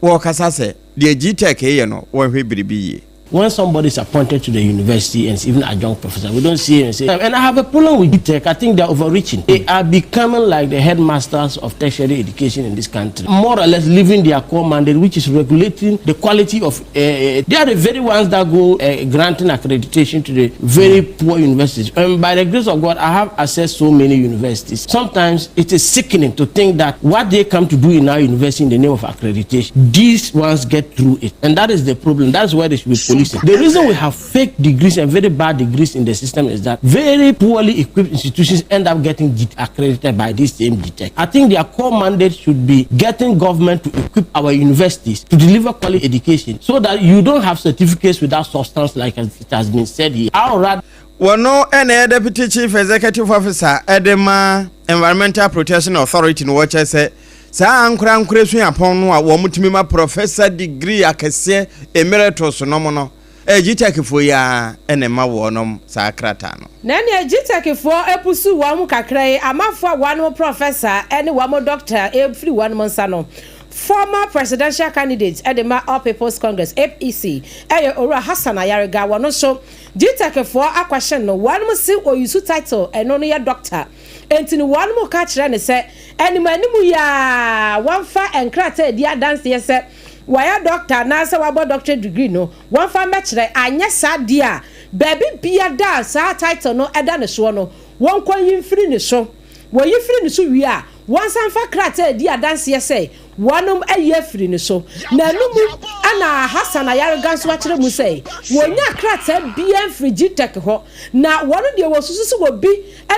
wɔkasa sɛ deɛ GTEC yɛ no wɔnhwɛ biribi yie. When somebody is appointed to the university and even adjunct professor, we don't see him and say, and I have a problem with GTEC. I think they're overreaching. They are becoming like the headmasters of tertiary education in this country, more or less leaving their core mandate, which is regulating the quality of. They are the very ones that go granting accreditation to the very poor universities. And by the grace of God, I have accessed so many universities. Sometimes it is sickening to think that what they come to do in our university in the name of accreditation, these ones get through it. And that is the problem. That's where they should be policed. policing. The reason we have fake degrees and very bad degrees in the system is that very poorly equipped institutions end up getting accredited by this same GTEC. I think their core mandate should be getting government to equip our universities to deliver quality education so that you don't have certificates without substance like it has been said here. I would rather Wɔno na ɛyɛ Deputy Chief Executive Officer de ma Environmental Protection Authority no wɔkyerɛ sɛ saa ankorankorɛ suapɔn no a wɔtumi ma Professor degree akɛseɛ emeritus nom no ɛyɛ GTEC foɔ yi ara na ɛma wɔnom saa krataa no. Na ɛneɛ GTEC foɔ apusu wɔn ho kakra yi amanfoɔ a wɔnom Professor ne wɔn Doctor firi wɔnom nsa no Former Presidential Candidate de ma All People's Congress, APC, yɛ Owura Hassan Ayariga wɔno nso GTEC foɔ akɔhye no wɔnom se ɔyusu title ɛno no yɛ Doctor enti no wɔnom ka kyerɛ no sɛ anim anim yi ara wɔmfa nkrataa ɛdi adanseɛ sɛ wayɛ Doctor anaasɛ wabɔ Doctorate degree no wɔmfa mmɛkyerɛ anyɛ saa deɛ a baabi biada a saa title no da ne soɔ no wɔnkɔ yi mfiri ne so. Wɔyi firi ne so wie a, wɔnsan mfa krataa a ɛdi adanseɛ sɛ wɔnom ayi afiri ne so. Na ɛno mu na Hassan Ayariga nso akyerɛ mu sɛ wɔnyaa krataa biara mfiri GTEC hɔ, na wɔn deɛ wɔsusu sɛ obi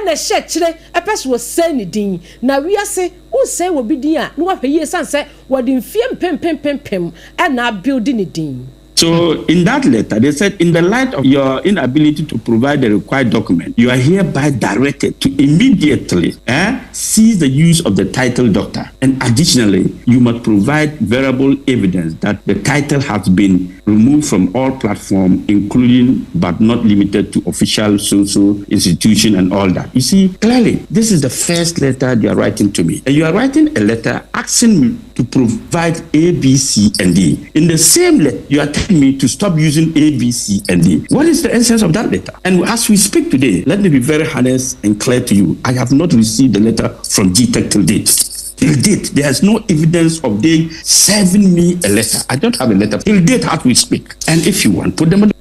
na ɛhyɛ akyire pɛ sɛ wɔsɛe ne din. Na wiase, wosɛe obi din a, na wahwɛ yie ɛsiane sɛ wɔde mfeɛ mpempempempem na abuilde ne din. So in that letter, they said, in the light of your inability to provide the required document, you are hereby directed to immediately eh, cease the use of the title doctor. And additionally, you must provide variable evidence that the title has been removed from all platforms, including but not limited to official social institution and all that. You see, clearly, this is the first letter they are writing to me. And you are writing a letter asking me to provide A, B, C, and D. In the same letter, you are telling me to stop using A, B, C, and D. What is the essence of that letter? And as we speak today, let me be very honest and clear to you. I have not received the letter from GTEC till date. Till date, there is no evidence of they serving me a letter. I don't have a letter. Till date, as we speak. And if you want, put them on.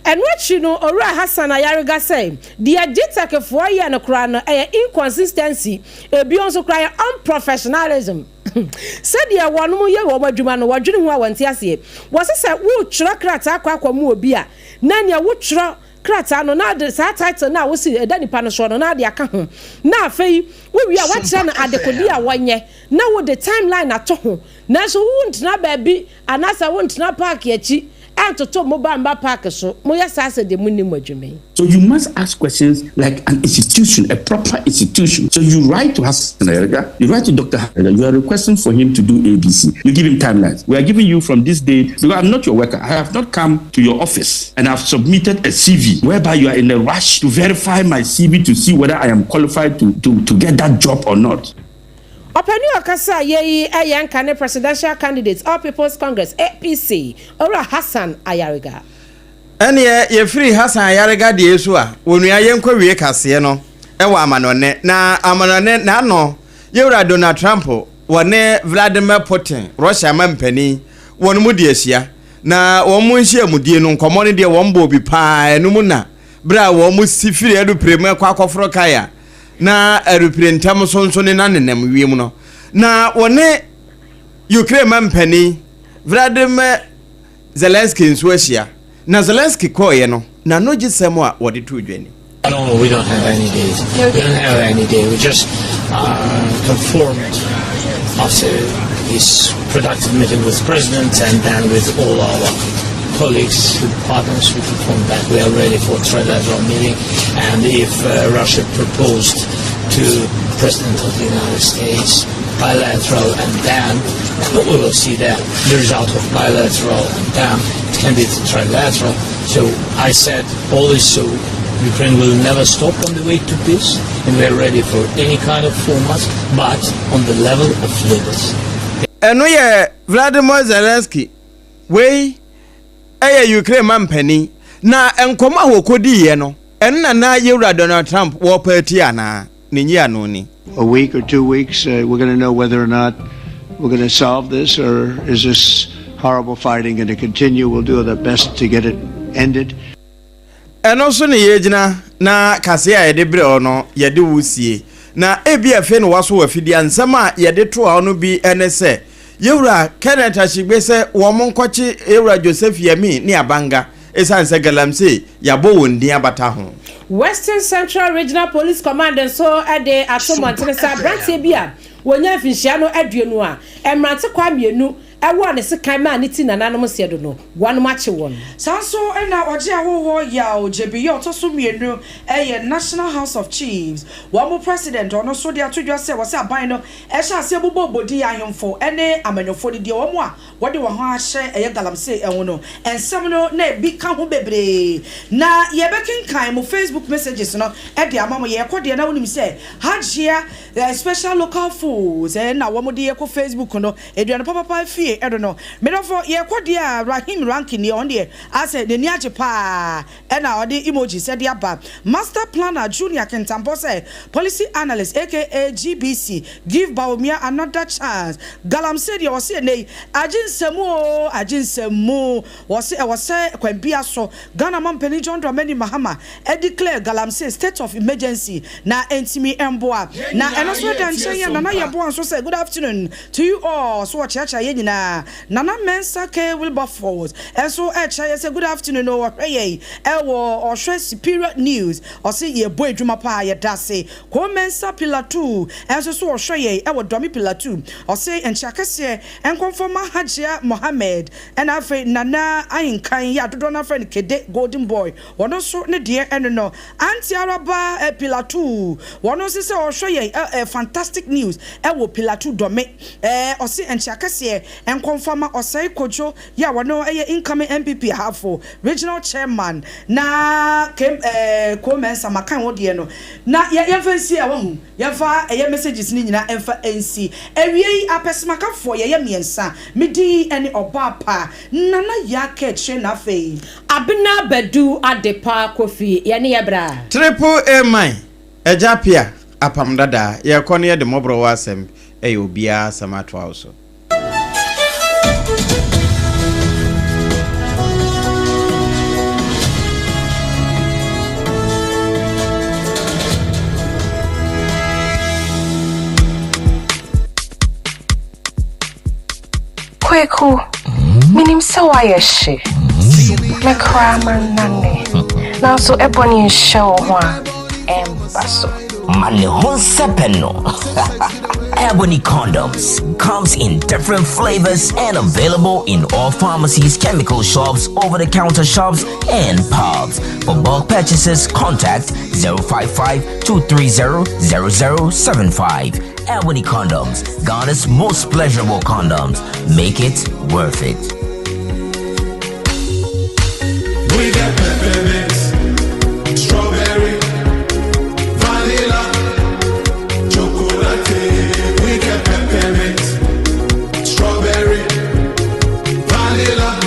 Ɛno akyi no, Owura Hassan Ayariga sɛ, deɛ GTEC foɔ yɛ no koraa no, ɛyɛ inconsistency, ebio nso koraa ɛyɛ unprofessionalism. Sɛdeɛ wɔnom yɛ wɔn adwuma no, wɔdwene ho a wɔnte aseɛ. Wɔse sɛ woretwerɛ krataa kɔ akɔma obi a, na nea wotwerɛ krataa no na ade saa title no a wose ɛda nipa no soɔ no na ade aka ho. Na afei wowie a woakyerɛ no adekodeɛ a wɔnyɛ na wode timeline ato ho. Nanso wontena baabi anaasɛ wontena park akyi ɛntoto mo ba mma park so. Moyɛ saa sɛ deɛ monnim mo adwuma yi. So you must ask questions like an institution, a proper institution. So you write to Hassan Ayariga, you write to Doctor Ayariga, you are requesting for him to do ABC. You give him timelines. We are giving you from this date, because I'm not your worker. I have not come to your office and I've submitted a CV whereby you are in a rush to verify my CV to see whether I am qualified to, to, to get that job or not. Ɔpanin a ɔkasa yɛ yi yɛ nka ne Presidential Candidate All People's Congress, APC, Owura Hassan Ayariga. Ɛneɛ yɛfiri Hassan Ayariga deɛ yi so a, onua yɛnkɔ wie kaseɛ no wɔ amanɔne. Na amanɔne n'ano yɛwura Donald Trump wɔne Vladimir Putin, Russia mampanin, wɔn mu di ahyia. Na wɔn nhyiamudie no nkɔmmɔ no deɛ wɔn bɔɔ bi paa, ɛno mu na berɛ a wɔn si firi adupire mu ɛkɔ akɔforo kae a na adupire ntɛm so nso ne na nenam wiem no. Na wɔne Ukraine mampanin Vladimir Zelensky nso ahyia, na Zelensky kɔeɛ no, n'anogyesɛm a wɔde too dwa ni. No, we don't have any date. We don't have any date. We just conformed after this productive meeting with the president and then with all our colleagues, with partners, we confirmed that we are ready for trilateral meeting. And if uh, Russia proposed to President of the United States bilateral and then we will see that the result of bilateral and then it can be trilateral. So I said all this so Ukraine will never stop on the way to peace and we are ready for any kind of format but on the level of leaders. Ɛno yɛ Vladimir Zelensky, wei yɛ Ukraine mampanin, na nkɔmmɔ a wɔkɔdiiɛ no, ɛno na na Yewura Donald Trump wɔrepa atia anaa? Ne nyiano ni. A week or two weeks, uh, we're going to know whether or not we're going to solve this or is this horrible fighting going to continue. We'll do our best to get it ended. Ɛno so ne yɛgyina na kaseɛ a yɛde brɛ wo no yɛde wo sie. Na ebi afei na waso w'afidie a nsɛm a yɛde toa wo no bi ne sɛ, Yɛwura Kenneth Ashigbey sɛ wɔn nkɔkye Yɛwura Joseph Yami ne Abanga esiane sɛ galamsey yɛabɔ wɔn din abata ho. Western Central Regional Police Command nso de ato mmɔntene sɛ aberanteɛ bi a wɔnya mfinhyia no 20 a mmerante kwaa mmienu wɔɔ ne sekan maa ne ti nananom seɛ do no, wɔnom akye wɔn. Saa nso na ɔgye ahohoɔ Yaw Gyebi yɛ ɔtɔ so mmienu yɛ National House of Chiefs wɔn mo President ɔno nso de ato dwa sɛ wɔsɛ aban no hyɛ aseɛ bobɔ bɔdin ahemfo ne amanyɔfoɔ no deɛ wɔn a wɔde wɔn ho ahyɛ ɛyɛ galamsey ho no nsɛm no na ebi ka ho bebree na yɛbɛkenkan mo Facebook messages no de ama mo yɛkɔ deɛ na wonim sɛ Hajia special local foods na wɔn de yɛkɔ Facebook no aduane papapa fie ɛno no medɔfo yɛkɔ deɛ a Rahim Rankin deɛ ɔno deɛ asɛ n'ani agye paa ɛna ɔde emojis ɛde aba Master Planner Junior Kintampo sɛ Policy Analyst aka GBC give Bawumia another chance Galamsey deɛ wɔse ɛnɛ yi agye nsɛmu oo agye nsɛmu wɔse ɛwɔ sɛ kwan bia so Ghana mampanin John Dramani Mahama declare Galamsey state of emergency na ɛntumi mboa na ɛno nso ɛda nkyɛn a Nana Yeboah nso sɛ good afternoon to you all so ɔkyeakyea yɛn nyinaa Nana Mensah K Wilberforce nso ɛkyerɛ yɛn sɛ good afternoon o ɔhwɛ yɛn ɛwɔ ɔhwɛ Superior News ɔse yɛbɔ adwuma paa yɛdase Ko Mensah Pilatu nso so ɔhwɛ yɛn ɛwɔ Dɔme Pilatu ɔse nkyea kɛseɛ nkɔmfɔ ma Hajia Mohammed ɛna afei Nana Ahenkan yɛ a dodoɔ no ara frɛ no Kede Golden Boy ɔno nso ne deɛ ɛno no Auntie Araba Pilatu ɔno nso sɛ ɔhwɛ yɛn ɛ Fantastic News ɛwɔ Pilatu Dɔme ɔse nkyea kɛseɛ nkɔmfɔ ma Ɔsɛe Kojo yɛ a ɔno yɛ incoming NPP Ahafo Regional Chairman na Kem eh Ko Mensah makan wo deɛ no na yɛ yɛmfa nsi ɛ wahu yɛmfa ɛyɛ messages no nyinaa mfa nsi awiei apɛsemakafoɔ yɛyɛ mmiɛnsa me din ɛne Ɔbaapa Nana Yaa Kɛkyire na afei. Abena Badu Adepa Kofi yɛne yɛ bra. Triple A man, Agya Appiah, Apam Dadaa, yɛrekɔ no yɛde mmɔborɔwɔ asɛm ɛyɛ obiara asɛm atoa wo so. Kweku, minim sɛ woayɛ hye. Me koraa mannane. Nanso ɛbɔ ne nhyɛ wo ho a, ɛmba so. Ma ne ho nsɛpɛ no. Ebony condoms comes in different flavors and available in all pharmacies, chemical shops, over-the-counter shops, and pubs. For bulk purchases, contact 055 230 0075. Ebony condoms, Ghana's most pleasurable condoms. Make it worth it. We get peppermint, strawberry, vanilla, chocolate. We get peppermint, strawberry, vanilla,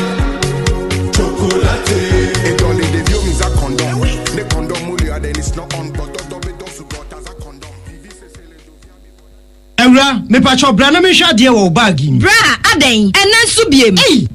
chocolate. Awura, mepakyɛw bra na menhwɛ adeɛ wɔ wo bag yi mu. Bra, adɛn? Ɛnnɛ nso biem? Ei!